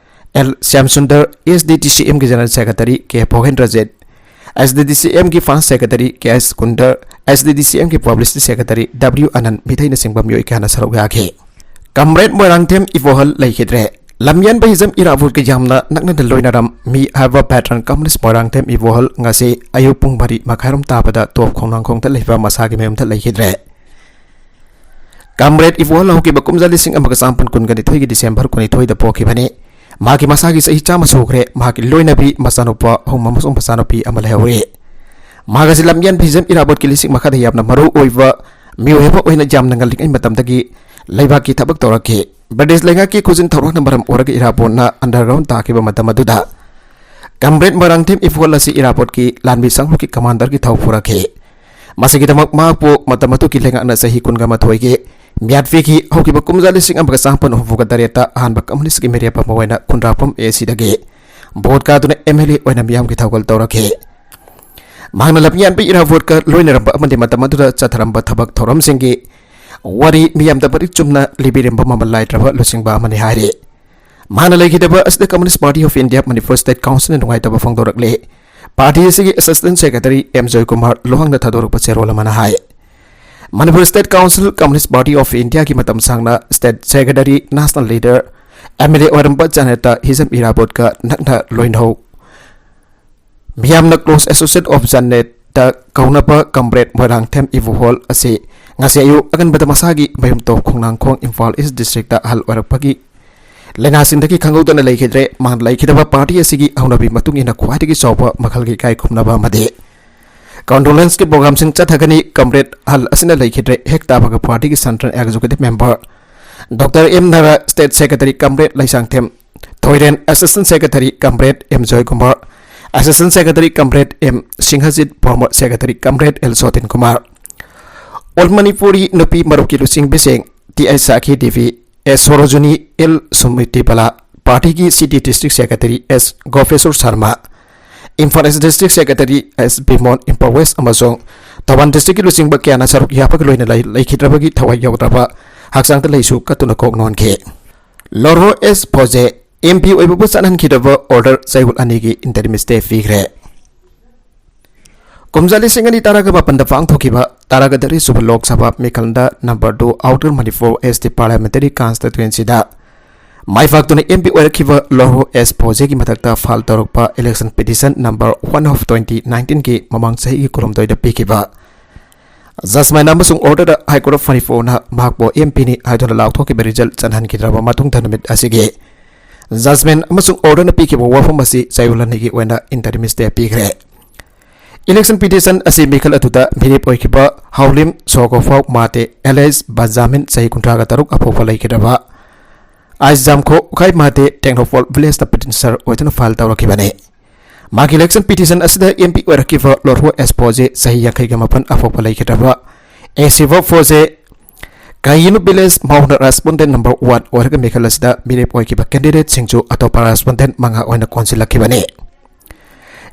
ꯑꯦꯜ ꯁ꯭ꯌꯥꯝꯁꯨꯟꯗꯔ, ꯑꯦꯁ ꯗꯤ ꯗꯤ ꯁꯤ ꯑꯦꯝꯒꯤ ꯖꯦꯅꯔꯦꯜ ꯁꯦꯀ꯭ꯔꯦꯇꯔꯤ ꯀꯦ ꯚꯣꯒꯦꯟꯗ꯭ꯔꯖꯤꯠ, ꯑꯦꯁ ꯗꯤ ꯗꯤ ꯁꯤ ꯑꯦꯝꯒꯤ ꯐꯥꯏꯅꯥꯟꯁ ꯁꯦꯀ꯭ꯔꯦꯇꯔꯤ ꯀꯦ ꯑꯦꯁ ꯀꯨꯟꯗꯔ, ꯑꯦꯁ ꯗꯤ ꯗꯤ ꯁꯤ ꯑꯦꯝꯒꯤ ꯄꯕ꯭ꯂꯤꯁꯤꯇꯤ ꯁꯦꯀ꯭ꯔꯦꯇꯔꯤ ꯗꯕ꯭ꯂꯤꯎ ꯑꯅꯟ ꯃꯤꯇꯩꯅꯆꯤꯡꯕ ꯃꯤꯑꯣꯏ ꯀꯌꯥꯅ ꯁꯔꯨꯛ ꯌꯥꯈꯤ꯫ ꯀꯝꯔꯦꯗ ꯃꯣꯏꯔꯥꯡꯊꯦꯝ ꯏꯕꯣꯍꯜ ꯂꯩꯈꯤꯗ꯭ꯔꯦ꯫ ꯂꯝꯌꯥꯟꯕ ꯍꯤꯖꯝ ꯏꯔꯥꯕꯣꯠꯀ ꯌꯥꯝꯅ ꯅꯛꯅꯅ ꯂꯣꯏꯅꯔꯝꯃꯤ ꯍꯥꯏꯕ ꯚꯦꯇꯔꯟ ꯀꯝꯃꯨꯅꯤꯁ ꯃꯣꯏꯔꯥꯡꯊꯦꯝ ꯏꯕꯣꯍꯜ ꯉꯁꯤ ꯑꯌꯨꯛ ꯄꯨꯡ ꯃꯔꯤ ꯃꯈꯥꯏꯔꯣꯝ ꯇꯥꯕꯗ ꯇꯣꯞ ꯈꯣꯡꯅꯥꯡꯈꯣꯡꯗ ꯂꯩꯕ ꯃꯁꯥꯒꯤ ꯃꯌꯨꯝꯗ ꯂꯩꯈꯤꯗ꯭ꯔꯦ꯫ ꯀꯝꯔꯦꯗ ꯏꯕꯣꯍꯜ ꯍꯧꯈꯤꯕ ꯀꯨꯝꯖꯥ ꯂꯤꯁꯤꯡ ꯑꯃꯒ ꯆꯥꯃꯥꯄꯟ ꯀꯨꯟꯒ ꯅꯤꯊꯣꯏꯒꯤ ꯗꯤꯁꯦꯝꯕꯔ ꯀꯨꯟꯅꯤꯊꯣꯏꯗ ꯄꯣꯛꯈꯤꯕꯅꯤ꯫ ꯃꯍꯥꯛꯀꯤ ꯃꯁꯥꯒꯤ ꯆꯍꯤ ꯆꯥꯝꯃ ꯁꯨꯈ꯭ꯔꯦ꯫ ꯃꯍꯥꯛꯀꯤ ꯂꯣꯏꯅꯕꯤ ꯃꯆꯥꯅꯨꯄꯥ ꯑꯍꯨꯝ ꯑꯃꯁꯨꯡ ꯃꯆꯥꯅꯨꯄꯤ ꯑꯃ ꯂꯩꯍꯧꯔꯤ꯫ ꯃꯍꯥꯛ ꯑꯁꯤ ꯂꯝꯌꯥꯟ ꯍꯤꯖꯝ ꯏꯔꯥꯕꯣꯠꯀꯤ ꯂꯤꯁꯤꯡ ꯃꯈꯥꯗ ꯌꯥꯝꯅ ꯃꯔꯨ ꯑꯣꯏꯕ ꯃꯤꯑꯣꯏ ꯑꯃ ꯑꯣꯏꯅ ꯌꯥꯝꯅ ꯉꯜꯂꯤꯉꯩ ꯃꯇꯝꯗꯒꯤ ꯂꯩꯕꯥꯛꯀꯤ ꯊꯕꯛ ꯇꯧꯔꯛꯈꯤ꯫ ꯕ꯭ꯔꯤꯇꯤꯁ ꯂꯩꯉꯥꯛꯀꯤ ꯈꯨꯖꯤꯟ ꯊꯧꯔꯥꯡꯅ ꯃꯔꯝ ꯑꯣꯏꯔꯒ ꯏꯔꯥꯕꯣꯠꯅ ꯑꯟꯗꯔꯒ꯭ꯔꯥꯎꯟ ꯇꯥꯈꯤꯕ ꯃꯇꯝ ꯑꯗꯨꯗ ꯀꯝꯔꯦꯗ ꯃꯣꯏꯔꯥꯡꯊꯦꯝ ꯏꯕꯣꯍꯜ ꯑꯁꯤ ꯏꯔꯥꯕꯣꯠꯀꯤ ꯂꯥꯟꯃꯤ ꯁꯪꯒꯨꯒꯤ ꯀꯃꯥꯟꯗꯔꯒꯤ ꯊꯧ ꯄꯨꯔꯛꯈꯤ꯫ ꯃꯁꯤꯒꯤꯗꯃꯛ ꯃꯍꯥꯛꯄꯨ ꯃꯇꯝ ꯑꯗꯨꯒꯤ ꯂꯩꯉꯥꯛꯅ ꯆꯍꯤ ꯀꯨꯟꯒ ꯃꯥꯊꯣꯏꯒꯤ ꯃꯤꯌꯥꯠ ꯄꯤꯈꯤ꯫ ꯍꯧꯈꯤꯕ ꯀꯨꯝꯖꯥ ꯂꯤꯁꯤꯡ ꯑꯃꯒ ꯆꯥꯃꯥꯄꯟ ꯍꯨꯝꯐꯨꯒ ꯇꯔꯦꯠꯇ ꯑꯍꯥꯟꯕ ꯀꯝꯃꯨꯅꯤꯁ꯭ꯠꯀꯤ ꯃꯤꯔꯦꯞ ꯑꯃ ꯑꯣꯏꯅ ꯈꯨꯟꯗ꯭ꯔꯥꯛꯄꯝ ꯑꯦ ꯁꯤꯗꯒꯤ ꯚꯣꯠ ꯀꯥꯗꯨꯅ ꯑꯦꯝ ꯑꯦꯜ ꯑꯦ ꯑꯣꯏꯅ ꯃꯤꯌꯥꯝꯒꯤ ꯊꯧꯒꯜ ꯇꯧꯔꯛꯈꯤ꯫ ꯃꯍꯥꯛꯅ ꯂꯝꯌꯥꯟꯕ ꯏꯔꯥꯕꯣꯠꯀ ꯂꯣꯏꯅꯔꯝꯕ ꯑꯃꯗꯤ ꯃꯇꯝ ꯑꯗꯨꯗ ꯆꯠꯊꯔꯝꯕ ꯊꯕꯛ ꯊꯧꯔꯝꯁꯤꯡꯒꯤ ꯋꯥꯔꯤ ꯃꯤꯌꯥꯝꯗ ꯃꯔꯤꯛ ꯆꯨꯝꯅ ꯂꯤꯕꯤꯔꯝꯕ ꯃꯃꯜ ꯂꯥꯏꯗ꯭ꯔꯕ ꯂꯨꯆꯤꯡꯕ ꯑꯃꯅꯤ ꯍꯥꯏꯔꯤ꯫ ꯃꯍꯥꯛꯅ ꯂꯩꯈꯤꯗꯕ ꯑꯁꯤꯗ Communist Party of India Manipur State Council ꯅ ꯅꯨꯡꯉꯥꯏꯇꯕ ꯐꯣꯡꯗꯣꯔꯛꯂꯦ꯫ ꯄꯥꯔꯇꯤ ꯑꯁꯤꯒꯤ ꯑꯦꯁꯤꯁꯇꯦꯟꯠ ꯁꯦꯀ꯭ꯔꯦꯇꯔꯤ ꯑꯦꯝ ꯖꯣꯏꯀꯨꯃꯥꯔ ꯂꯨꯍꯥꯡꯅ ꯊꯥꯗꯣꯔꯛꯄ ꯆꯦꯔꯣꯜ ꯑꯃꯅ ꯍꯥꯏ꯫ Manipur state council, communist party of ꯏꯟꯗꯤꯌꯥꯒꯤ ꯃꯇꯝ ꯁꯥꯡꯅ state secretary, national leader, M L A ꯑꯣꯏꯔꯝꯕ ꯖꯥꯅꯦꯇꯥ ꯍꯤꯖꯝ ꯏꯔꯥꯕꯣꯠꯀ ꯅꯛꯅ ꯂꯣꯏꯅꯍꯧ ꯃꯤꯌꯥꯝꯅ Close Associate of Janet ꯇ ꯀꯧꯅꯕ ꯀꯝꯔꯦꯗ ꯃꯣꯏꯔꯥꯡꯊꯦꯝ ꯏꯕꯨꯍꯣꯜ ꯑꯁꯤ ꯉꯁꯤ ꯑꯌꯨꯛ ꯑꯉꯟꯕꯗ ꯃꯁꯥꯒꯤ ꯃꯌꯨꯝ ꯇꯣꯞ ꯈꯣꯡꯅꯥꯡꯈꯣꯡ ꯏꯝꯐꯥꯜ ꯏꯁ꯭ꯠ ꯗꯤꯁꯇ꯭ꯔꯤꯛꯇ ꯑꯍꯜ ꯑꯣꯏꯔꯛꯄꯒꯤ ꯂꯥꯏꯅꯥꯁꯤꯡꯗꯒꯤ ꯈꯪꯍꯧꯗꯅ ꯂꯩꯈꯤꯗ꯭ꯔꯦ꯫ ꯃꯍꯥꯛ ꯂꯩꯈꯤꯗꯕ ꯄꯥꯔꯇꯤ ꯑꯁꯤꯒꯤ ꯍꯧꯅꯕꯤ ꯃꯇꯨꯡ ꯏꯟꯅ ꯈ꯭ꯋꯥꯏꯗꯒꯤ ꯆꯥꯎꯕ ꯃꯈꯜꯒꯤ ꯏꯀꯥꯏ ꯈꯨꯝꯅꯕ ꯑꯃꯗꯤ Condolence ꯀꯤ program ꯁꯤꯡ ꯆꯠꯊꯒꯅꯤ꯫ Comrade ꯍꯜ ꯑꯁꯤꯅ ꯂꯩꯈꯤꯗ꯭ꯔꯦ꯫ ꯍꯦꯛ ꯇꯥꯕꯒ party ꯒꯤ Central Executive Member Doctor M Nara, State Secretary Comrade Leishangthem Thoiren, Assistant Secretary Comrade M Joykumar, Assistant Secretary Comrade M Singhajit, former Secretary Comrade L Sotin Kumar. All Manipuri ꯅꯨꯄꯤ ꯃꯔꯨꯞꯀꯤ ꯂꯨꯆꯤꯡꯕꯤꯁꯤꯡ T H Sakhi Devi, S Sorojini, L Sumriti Bala, party ꯒꯤ city district secretary S Gopeshor Sharma, Imphal East district secretary S Bimon, Imphal West ꯑꯃꯁꯨꯡ Thoubal district ꯀꯤ ꯂꯨꯆꯤꯡꯕ ꯀꯌꯥꯅ ꯁꯔꯨꯛ ꯌꯥꯕꯒ ꯂꯣꯏꯅ ꯂꯩ-, ꯂꯩꯈꯤꯗ꯭ꯔꯕꯒꯤ ꯊꯋꯥꯏ ꯌꯥꯎꯗ꯭ꯔꯕ ꯍꯛꯆꯥꯡꯗ ꯂꯩꯁꯨ ꯀꯠꯇꯨꯅ ꯀꯣꯛ ꯅꯣꯟꯈꯤ꯫ ꯂꯣꯔꯍꯣ ꯑꯦꯁ ꯐꯣꯖꯦ ꯑꯦꯝ ꯄꯤ ꯑꯣꯏꯕꯕꯨ ꯆꯠꯍꯟꯈꯤꯗꯕ order ꯆꯌꯣꯜ ꯑꯅꯤꯒꯤ interim stay ꯄꯤꯈ꯭ꯔꯦ꯫ ꯀꯨꯝꯖꯥ ꯂꯤꯁꯤꯡ ꯑꯅꯤ ꯇꯔꯥꯒ ꯃꯥꯄꯟꯗ ꯄꯥꯡꯊꯣꯛꯈꯤꯕ ꯇꯔꯥꯒ ꯇꯔꯦꯠ ꯁꯨꯕ Lok Sabha ꯃꯤꯈꯜꯗ number two Outer Manipur S T Parliamentary Constituency ꯗ ꯃꯥꯏ ꯄꯥꯛꯇꯨꯅ ꯑꯦꯝ ꯄꯤ ꯑꯣꯏꯔꯛꯈꯤꯕ ꯂꯣꯔꯍꯣ ꯑꯦꯁ ꯐꯣꯖꯦꯒꯤ ꯃꯊꯛꯇ file ꯇꯧꯔꯛꯄ election petition number one of twenty nineteen ꯒꯤ ꯃꯃꯥꯡ ꯆꯍꯤꯒꯤ ꯀꯨꯟꯍꯨꯝꯗꯣꯏꯗ ꯄꯤꯈꯤꯕ judgment ꯑꯃꯁꯨꯡ order the High Court of Manipur ꯅ ꯃꯍꯥꯛꯄꯨ ꯑꯦꯝ ꯄꯤ ꯅꯤ ꯍꯥꯏꯗꯨꯅ ꯂꯥꯎꯊꯣꯛꯈꯤꯕ result ꯆꯠꯍꯟꯈꯤꯗ꯭ꯔꯕ ꯃꯇꯨꯡꯗ ꯅꯨꯃꯤꯠ ꯑꯁꯤꯒꯤ judgment ꯑꯃꯁꯨꯡ order ꯅ ꯄꯤꯈꯤꯕ ꯋꯥꯐꯝ ꯑꯁꯤ ꯆꯌꯣꯜ ꯑꯅꯤꯒꯤ ꯑꯣꯏꯅ interim stay ꯄꯤꯈ꯭ꯔꯦ꯫ Election petition ꯑꯁꯤ ꯃꯤꯈꯜ ꯑꯗꯨꯗ ꯃꯤꯔꯦꯞ ꯑꯣꯏꯈꯤꯕ ꯍꯥꯎꯂꯤꯝ ꯁꯣꯒꯣꯐꯥꯎ ꯃꯥꯇꯦ alias ꯕꯟꯖꯥꯃꯤꯟ, ꯆꯍꯤ ꯀꯨꯟꯊ꯭ꯔꯥꯒ ꯇꯔꯨꯛ, ꯑꯐꯣꯛꯄ ꯂꯩꯈꯤꯗ꯭ꯔꯕ ꯑꯥꯏꯖꯥꯝꯈꯣ ꯎꯈꯥꯏ ꯃꯥꯇꯦ, ꯇꯦꯡꯅꯧꯄꯜ village ꯇ petitioner ꯑꯣꯏꯗꯨꯅ file ꯇꯧꯔꯛꯈꯤꯕꯅꯤ꯫ ꯃꯥꯒꯤ election petition ꯑꯁꯤꯗ ꯑꯦꯝ ꯄꯤ ꯑꯣꯏꯔꯛꯈꯤꯕ ꯂꯣꯔꯍꯣ ꯑꯦꯁ ꯐꯣꯖꯦ, ꯆꯍꯤ ꯌꯥꯡꯈꯩꯒ ꯃꯥꯄꯟ, ꯑꯐꯣꯛꯄ ꯂꯩꯈꯤꯗ꯭ꯔꯕ ꯑꯦ ꯁꯤꯕꯣ ꯐꯣꯖꯦ, ꯀꯥꯌꯤꯅꯨ village ꯃꯧꯅ respondent number one ꯑꯣꯏꯔꯒ ꯃꯤꯈꯜ ꯑꯁꯤꯗ ꯃꯤꯔꯦꯞ ꯑꯣꯏꯈꯤꯕ candidate ꯁꯤꯡꯁꯨ ꯑꯇꯣꯞꯄ respondent ꯃꯉꯥ ꯑꯣꯏꯅ ꯀꯣꯟꯁꯤꯜꯂꯛꯈꯤꯕꯅꯤ꯫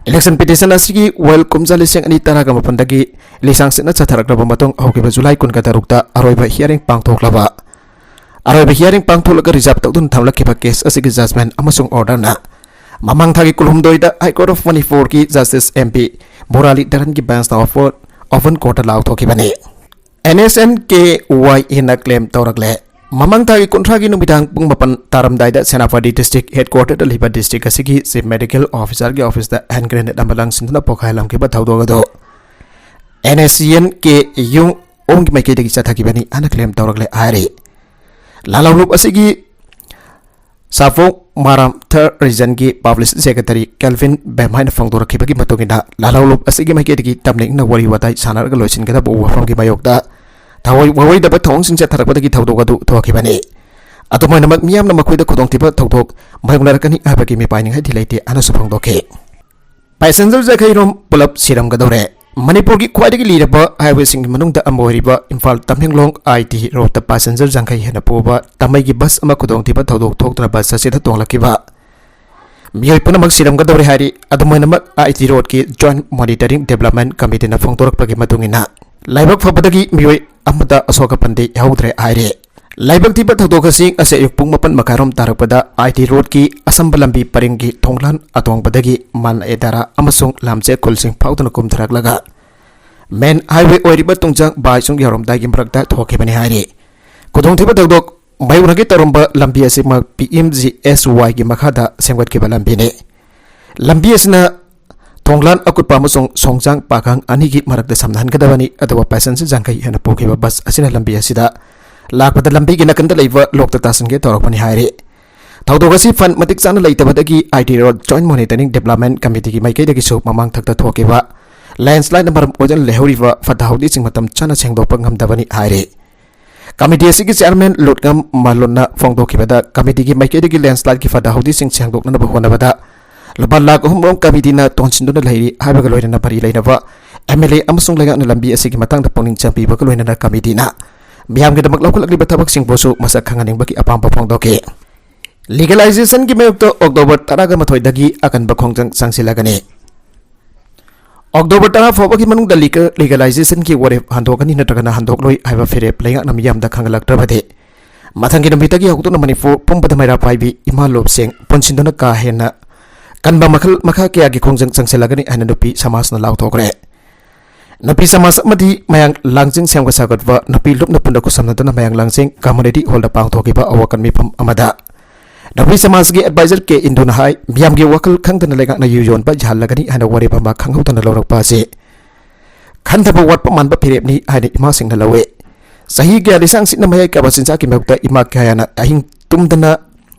Election petition ꯑꯁꯤꯒꯤ ꯋꯥꯌꯦꯜ ꯀꯨꯝꯖꯥ ꯂꯤꯁꯤꯡ ꯑꯅꯤ ꯇꯔꯥꯒ ꯃꯥꯄꯟꯗꯒꯤ ꯂꯤꯁꯥꯡ ꯁꯤꯠꯅ ꯆꯠꯊꯔꯛꯂꯕ ꯃꯇꯨꯡ, ꯍꯧꯈꯤꯕ ꯖꯨꯂꯥꯏ ꯀꯨꯟꯒ ꯇꯔꯨꯛꯇ ꯑꯔꯣꯏꯕ hearing ꯄꯥꯡꯊꯣꯛꯂꯕ, ꯑꯔꯣꯏꯕ hearing ꯄꯥꯡꯊꯣꯛꯂꯒ reserve ꯇꯧꯗꯨꯅ ꯊꯝꯂꯛꯈꯤꯕ case ꯑꯁꯤꯒꯤ judgment ꯑꯃꯁꯨꯡ order ꯅ ꯃꯃꯥꯡ ꯊꯥꯒꯤ ꯀꯨꯟꯍꯨꯝꯗꯣꯏꯗ High Court of Manipur ꯒꯤ Justice ꯑꯦꯝ ꯄꯤ ꯃꯨꯔꯥꯂꯤꯙꯔꯟꯒꯤ bench ꯇ open, open court ꯇ ꯂꯥꯎꯊꯣꯛꯈꯤꯕꯅꯤ꯫ And S and K Y ꯑꯦ ꯅ claim ꯇꯧꯔꯛꯂꯦ꯫ ꯃꯃꯥꯡ ꯊꯥꯒꯤ ꯀꯨꯟꯊ꯭ꯔꯥꯒꯤ ꯅꯨꯃꯤꯗꯥꯡ ꯄꯨꯡ ꯃꯥꯄꯟ ꯇꯥꯔꯝꯗꯥꯏꯗ ꯁꯦꯅꯥꯄꯇꯤ district headquarter ꯗ ꯂꯩꯕ district ꯑꯁꯤꯒꯤ Chief Medical Officer ꯒꯤ office ꯇ hand grenade ꯑꯃ ꯂꯪꯁꯤꯟꯗꯨꯅ ꯄꯣꯈꯥꯏꯍꯜꯂꯝꯈꯤꯕ ꯊꯧꯗꯣꯛ ꯑꯗꯨ ꯑꯦꯟ ꯑꯦꯁ ꯁꯤ ꯑꯦꯟ ꯀꯦ ꯌꯨꯡ ꯑꯣꯡꯒꯤ ꯃꯥꯏꯀꯩꯗꯒꯤ ꯆꯠꯊꯈꯤꯕꯅꯤ ꯍꯥꯏꯅ claim ꯇꯧꯔꯛꯂꯦ ꯍꯥꯏꯔꯤ꯫ ꯂꯥꯜꯍꯧꯂꯨꯞ ꯑꯁꯤꯒꯤ ꯁꯥꯐꯣꯛ ꯃꯥꯔꯥꯝ ꯊꯔ ꯔꯤꯖꯟꯒꯤ ꯄꯕ꯭ꯂꯤꯁ ꯁꯦꯀ꯭ꯔꯦꯇꯔꯤ ꯀꯦꯜꯚꯤꯟ ꯕꯦꯝꯍꯥꯏꯅ ꯐꯣꯡꯗꯣꯔꯛꯈꯤꯕꯒꯤ ꯃꯇꯨꯡ ꯏꯟꯅ, ꯂꯥꯜꯍꯧꯂꯨꯞ ꯑꯁꯤꯒꯤ ꯃꯥꯏꯀꯩꯗꯒꯤ ꯇꯝꯅ ꯏꯪꯅ ꯋꯥꯔꯤ ꯋꯥꯇꯥꯏ ꯁꯥꯟꯅꯔꯒ ꯂꯣꯏꯁꯤꯟꯒꯗꯕ ꯋꯥꯐꯝꯒꯤ ꯃꯥꯌꯣꯛꯇ ꯊꯑꯣꯏ ꯋꯥꯑꯣꯏꯗꯕ ꯊꯧꯑꯣꯡꯁꯤꯡ ꯆꯠꯊꯔꯛꯄꯗꯒꯤ ꯊꯧꯗꯣꯛ ꯑꯗꯨ ꯊꯣꯛꯈꯤꯕꯅꯤ꯫ ꯑꯗꯨꯝ ꯑꯣꯏꯅꯃꯛ, ꯃꯤꯌꯥꯝꯅ ꯃꯈꯣꯏꯗ ꯈꯨꯗꯣꯡꯊꯤꯕ ꯊꯧꯗꯣꯛ ꯃꯥꯌꯣꯛꯅꯔꯛꯀꯅꯤ ꯍꯥꯏꯕꯒꯤ ꯃꯤꯄꯥꯏꯅꯤꯡꯉꯥꯏꯗꯤ ꯂꯩꯇꯦ ꯍꯥꯏꯅꯁꯨ ꯐꯣꯡꯗꯣꯛꯈꯤ꯫ ꯄꯦꯁꯦꯟꯖꯔ ꯌꯥꯡꯈꯩꯔꯣꯝ ꯄꯨꯂꯞ ꯁꯤꯔꯝꯒꯗꯧꯔꯦ꯫ ꯃꯅꯤꯄꯨꯔꯒꯤ ꯈ꯭ꯋꯥꯏꯗꯒꯤ ꯂꯤꯔꯕ ꯍꯥꯏꯋꯦꯁꯤꯡꯒꯤ ꯃꯅꯨꯡꯗ ꯑꯃ ꯑꯣꯏꯔꯤꯕ ꯏꯝꯐꯥꯜ ꯇꯃꯦꯡꯂꯣꯡ ꯑꯥꯏ ꯇꯤ ꯔꯣꯗꯇ ꯄꯦꯁꯦꯟꯖꯔ ꯌꯥꯡꯈꯩ ꯍꯦꯟꯅ ꯄꯨꯕ ꯇꯥꯃꯩꯒꯤ ꯕꯁ ꯑꯃ ꯈꯨꯗꯣꯡꯊꯤꯕ ꯊꯧꯗꯣꯛ ꯊꯣꯛꯇꯨꯅ ꯕꯁ ꯑꯁꯤꯗ ꯇꯣꯡꯂꯛꯈꯤꯕ ꯃꯤꯑꯣꯏ ꯄꯨꯝꯅꯃꯛ ꯁꯤꯔꯝꯒꯗꯧꯔꯦ ꯍꯥꯏꯔꯤ꯫ ꯑꯗꯨꯝ ꯑꯣꯏꯅꯃꯛ, ꯑꯥꯏ ꯇꯤ ꯔꯣꯗꯀꯤ ꯖꯣꯏꯟꯠ ꯃꯣꯅꯤꯇꯔꯤꯡ ꯗꯤꯕ꯭ꯂꯞꯃꯦꯟꯠ ꯀꯃꯤꯇꯤꯅ ꯐꯣꯡꯗꯣꯔꯛꯄꯒꯤ ꯃꯇꯨꯡ ꯏꯟꯅ, ꯂꯥꯏꯕꯛ ꯐꯕꯗꯒꯤ ꯃꯤꯑꯣꯏ ꯑꯃꯠꯇ ꯑꯁꯣꯛ ꯑꯄꯟꯗꯤ ꯌꯥꯎꯍꯧꯗ꯭ꯔꯦ ꯍꯥꯏꯔꯤ꯫ ꯂꯥꯏꯕꯛ ꯊꯤꯕ ꯊꯧꯗꯣꯛ ꯑꯁꯤ ꯉꯁꯤ ꯑꯌꯨꯛ ꯄꯨꯡ ꯃꯥꯄꯟ ꯃꯈꯥꯏꯔꯣꯝ ꯇꯥꯔꯛꯄꯗ ꯑꯥꯏ ꯇꯤ ꯔꯣꯗꯀꯤ ꯑꯁꯝꯕ ꯂꯝꯕꯤ ꯄꯔꯤꯡꯒꯤ ꯊꯣꯡꯂꯥꯟ ꯑꯇꯣꯡꯕꯗꯒꯤ ꯃꯥꯜ ꯑꯦꯗꯥꯔꯥ ꯑꯃꯁꯨꯡ ꯂꯥꯝꯆꯦ ꯈꯨꯜꯁꯤꯡ ꯐꯥꯎꯗꯨꯅ ꯀꯨꯝꯊꯔꯛꯂꯒ ꯃꯦꯟ ꯍꯥꯏꯋꯦ ꯑꯣꯏꯔꯤꯕ ꯇꯨꯡꯖꯥꯡ ꯕꯥꯏꯆꯨꯡ ꯌꯧꯔꯝꯗꯥꯏꯒꯤ ꯃꯔꯛꯇ ꯊꯣꯛꯈꯤꯕꯅꯤ ꯍꯥꯏꯔꯤ꯫ ꯈꯨꯗꯣꯡꯊꯤꯕ ꯊꯧꯗꯣꯛ ꯃꯥꯌꯣꯛꯅꯒꯦ ꯇꯧꯔꯝꯕ ꯂꯝꯕꯤ ꯑꯁꯤꯃꯛ ꯄꯤ ꯑꯦꯝ ꯖꯤ ꯑꯦꯁ ꯋꯥꯏꯒꯤ ꯃꯈꯥꯗ ꯁꯦꯝꯒꯠꯈꯤꯕ ꯂꯝꯕꯤꯅꯤ꯫ ꯂꯝꯕꯤ ꯑꯁꯤꯅ ꯊꯣꯡꯂꯥꯟ ꯑꯀꯨꯠꯄ ꯑꯃꯁꯨꯡ ꯁꯣꯡꯖꯥꯡ ꯄꯥꯈꯪ ꯑꯅꯤꯒꯤ ꯃꯔꯛꯇ ꯁꯝꯅꯍꯟꯒꯗꯕꯅꯤ, ꯑꯗꯨꯕꯨ ꯄꯦꯁꯦꯟꯖꯔ ꯌꯥꯡꯈꯩ ꯍꯦꯟꯅ ꯄꯨꯈꯤꯕ ꯕꯁ ꯑꯁꯤꯅ ꯂꯝꯕꯤ ꯑꯁꯤꯗ ꯂꯥꯛꯄꯗ ꯂꯝꯕꯤꯒꯤ ꯅꯥꯀꯟꯗ ꯂꯩꯕ ꯂꯣꯛꯇ ꯇꯥꯁꯤꯟꯒꯦ ꯇꯧꯔꯛꯄꯅꯤ ꯍꯥꯏꯔꯤ꯫ ꯊꯧꯗꯣꯛ ꯑꯁꯤ ꯐꯟ ꯃꯇꯤꯛ ꯆꯥꯅ ꯂꯩꯇꯕꯗꯒꯤ I T road joint monitoring development ꯀꯃꯤꯇꯤꯒꯤ ꯃꯥꯏꯀꯩꯗꯒꯤꯁꯨ ꯃꯃꯥꯡ ꯊꯛꯇ ꯊꯣꯛꯈꯤꯕ ꯂꯦꯟꯁ꯭ꯂꯥꯏꯗꯅ ꯃꯔꯝ ꯑꯣꯏꯗꯨꯅ ꯂꯩꯍꯧꯔꯤꯕ ꯐꯠꯇ ꯍꯥꯎꯗꯤꯁꯤꯡ ꯃꯇꯝ ꯆꯥꯅ ꯁꯦꯡꯗꯣꯛꯄ ꯉꯝꯗꯕꯅꯤ ꯍꯥꯏꯔꯤ꯫ ꯀꯃꯤꯇꯤ ꯑꯁꯤꯒꯤ ꯆꯤꯌꯔꯃꯦꯟ ꯂꯨꯠꯉꯝ ꯃꯥꯂꯣꯟꯅ ꯐꯣꯡꯗꯣꯛꯈꯤꯕꯗ, ꯀꯃꯤꯇꯤꯒꯤ ꯃꯥꯏꯀꯩꯗꯒꯤ ꯂꯦꯟꯁ꯭ꯂꯥꯏꯗꯀꯤ ꯐꯠꯇ ꯍꯥꯎꯗꯤꯁꯤꯡ ꯁꯦꯡꯗꯣꯛꯅꯅꯕ ꯍꯣꯠꯅꯕꯗ ꯂꯨꯄꯥ ꯂꯥꯈ ꯑꯍꯨꯝ ꯔꯣꯝ ꯀꯃꯤꯇꯤꯅ ꯇꯣꯟꯁꯤꯟꯗꯨꯅ ꯂꯩꯔꯤ ꯍꯥꯏꯕꯒ ꯂꯣꯏꯅꯅ ꯃꯔꯤ ꯂꯩꯅꯕ ꯑꯦꯝ ꯑꯦꯜ ꯑꯦ ꯑꯃꯁꯨꯡ ꯂꯩꯉꯥꯛꯅ ꯂꯝꯕꯤ ꯑꯁꯤꯒꯤ ꯃꯇꯥꯡꯗ ꯄꯨꯛꯅꯤꯡ ꯆꯪꯕꯤꯕꯒ ꯂꯣꯏꯅꯅ ꯀꯃꯤꯇꯤꯅ ꯃꯤꯌꯥꯝꯒꯤꯗꯃꯛ ꯂꯧꯈꯠꯂꯛꯂꯤꯕ ꯊꯕꯛꯁꯤꯡꯕꯨꯁꯨ ꯃꯁꯛ ꯈꯪꯍꯟꯅꯤꯡꯕꯒꯤ ꯑꯄꯥꯝꯕ ꯐꯣꯡꯗꯣꯛꯈꯤ꯫ ꯂꯤꯒꯦꯂꯥꯏꯖꯦꯁꯟꯒꯤ ꯃꯥꯌꯣꯛꯇ ꯑꯣꯛꯇꯣꯕꯔ ꯇꯔꯥꯒ ꯃꯥꯊꯣꯏꯗꯒꯤ ꯑꯀꯟꯕ ꯈꯣꯡꯖꯪ ꯆꯪꯁꯤꯜꯂꯒꯅꯤ꯫ ꯑꯣꯛꯇꯣꯕꯔ ꯇꯔꯥ ꯐꯥꯎꯕꯒꯤ ꯃꯅꯨꯡꯗ ꯂꯤꯒ-, ꯂꯤꯒꯦꯂꯥꯏꯖꯦꯁꯟꯒꯤ ꯋꯥꯔꯦꯞ ꯍꯟꯗꯣꯛꯀꯅꯤ ꯅꯠꯇ꯭ꯔꯒꯅ ꯍꯟꯗꯣꯛꯂꯣꯏ ꯍꯥꯏꯕ ꯐꯤꯔꯦꯞ ꯂꯩꯉꯥꯛꯅ ꯃꯤꯌꯥꯝꯗ ꯈꯪꯍꯜꯂꯛꯇ꯭ꯔꯕꯗꯤ, ꯃꯊꯪꯒꯤ ꯅꯨꯃꯤꯠꯇꯒꯤ ꯍꯧꯗꯨꯅ ꯃꯅꯤꯄꯨꯔ ꯄꯨꯝꯕꯗ ꯃꯩꯔꯥ ꯄꯥꯏꯕꯤ ꯏꯃꯥ ꯂꯣꯞꯁꯤꯡ ꯄꯨꯟꯁꯤꯟꯗꯨꯅ ꯀꯥ ꯍꯦꯟꯅ ꯀꯟꯕ ꯃꯈꯜ ꯃꯈꯥ ꯀꯌꯥꯒꯤ ꯈꯣꯡꯖꯪ ꯆꯪꯁꯤꯜꯂꯒꯅꯤ ꯍꯥꯏꯅ ꯅꯨꯄꯤ ꯁꯃꯥꯖꯅ ꯂꯥꯎꯊꯣꯛꯈ꯭ꯔꯦ꯫ ꯅꯨꯄꯤ ꯁꯃꯥꯖ ꯑꯃꯗꯤ ꯃꯌꯥꯡ ꯂꯥꯡꯖꯤꯡ ꯁꯦꯝꯒꯠ ꯁꯥꯒꯠꯄ ꯅꯨꯄꯤ ꯂꯨꯞꯅ ꯄꯨꯟꯅ ꯈꯨꯠꯁꯝꯅꯗꯨꯅ ꯃꯌꯥꯡ ꯂꯥꯡꯖꯤꯡ ꯀꯝꯃꯨꯅꯤꯇꯤ ꯍꯣꯜꯗ ꯄꯥꯡꯊꯣꯛꯈꯤꯕ ꯑꯋꯥꯀꯟ ꯃꯤꯐꯝ ꯑꯃꯗ ꯅꯨꯄꯤ ꯁꯃꯥꯖꯀꯤ ꯑꯦꯗꯚꯥꯏꯖꯔ ꯀꯦ ꯏꯟꯗꯨꯅ ꯍꯥꯏ, ꯃꯤꯌꯥꯝꯒꯤ ꯋꯥꯈꯜ ꯈꯪꯗꯅ ꯂꯩꯉꯥꯛꯅ ꯌꯨ ꯌꯣꯟꯕ ꯌꯥꯍꯜꯂꯒꯅꯤ ꯍꯥꯏꯅ ꯋꯥꯔꯦꯞ ꯑꯃ ꯈꯪꯍꯧꯗꯅ ꯂꯧꯔꯛꯄ ꯑꯁꯤ ꯈꯟꯊꯕ ꯋꯥꯠꯄ ꯃꯥꯟꯕ ꯐꯤꯔꯦꯞꯅꯤ ꯍꯥꯏꯅ ꯏꯃꯥꯁꯤꯡꯅ ꯂꯧꯏ꯫ ꯆꯍꯤ ꯀꯌꯥ ꯂꯤꯁꯥꯡ ꯁꯤꯠꯅ ꯃꯌꯥꯏ ꯀꯥꯕ ꯆꯤꯟꯖꯥꯛꯀꯤ ꯃꯥꯌꯣꯛꯇ ꯏꯃꯥ ꯀꯌꯥꯅ ꯑꯍꯤꯡ ꯇꯨꯝꯗꯅ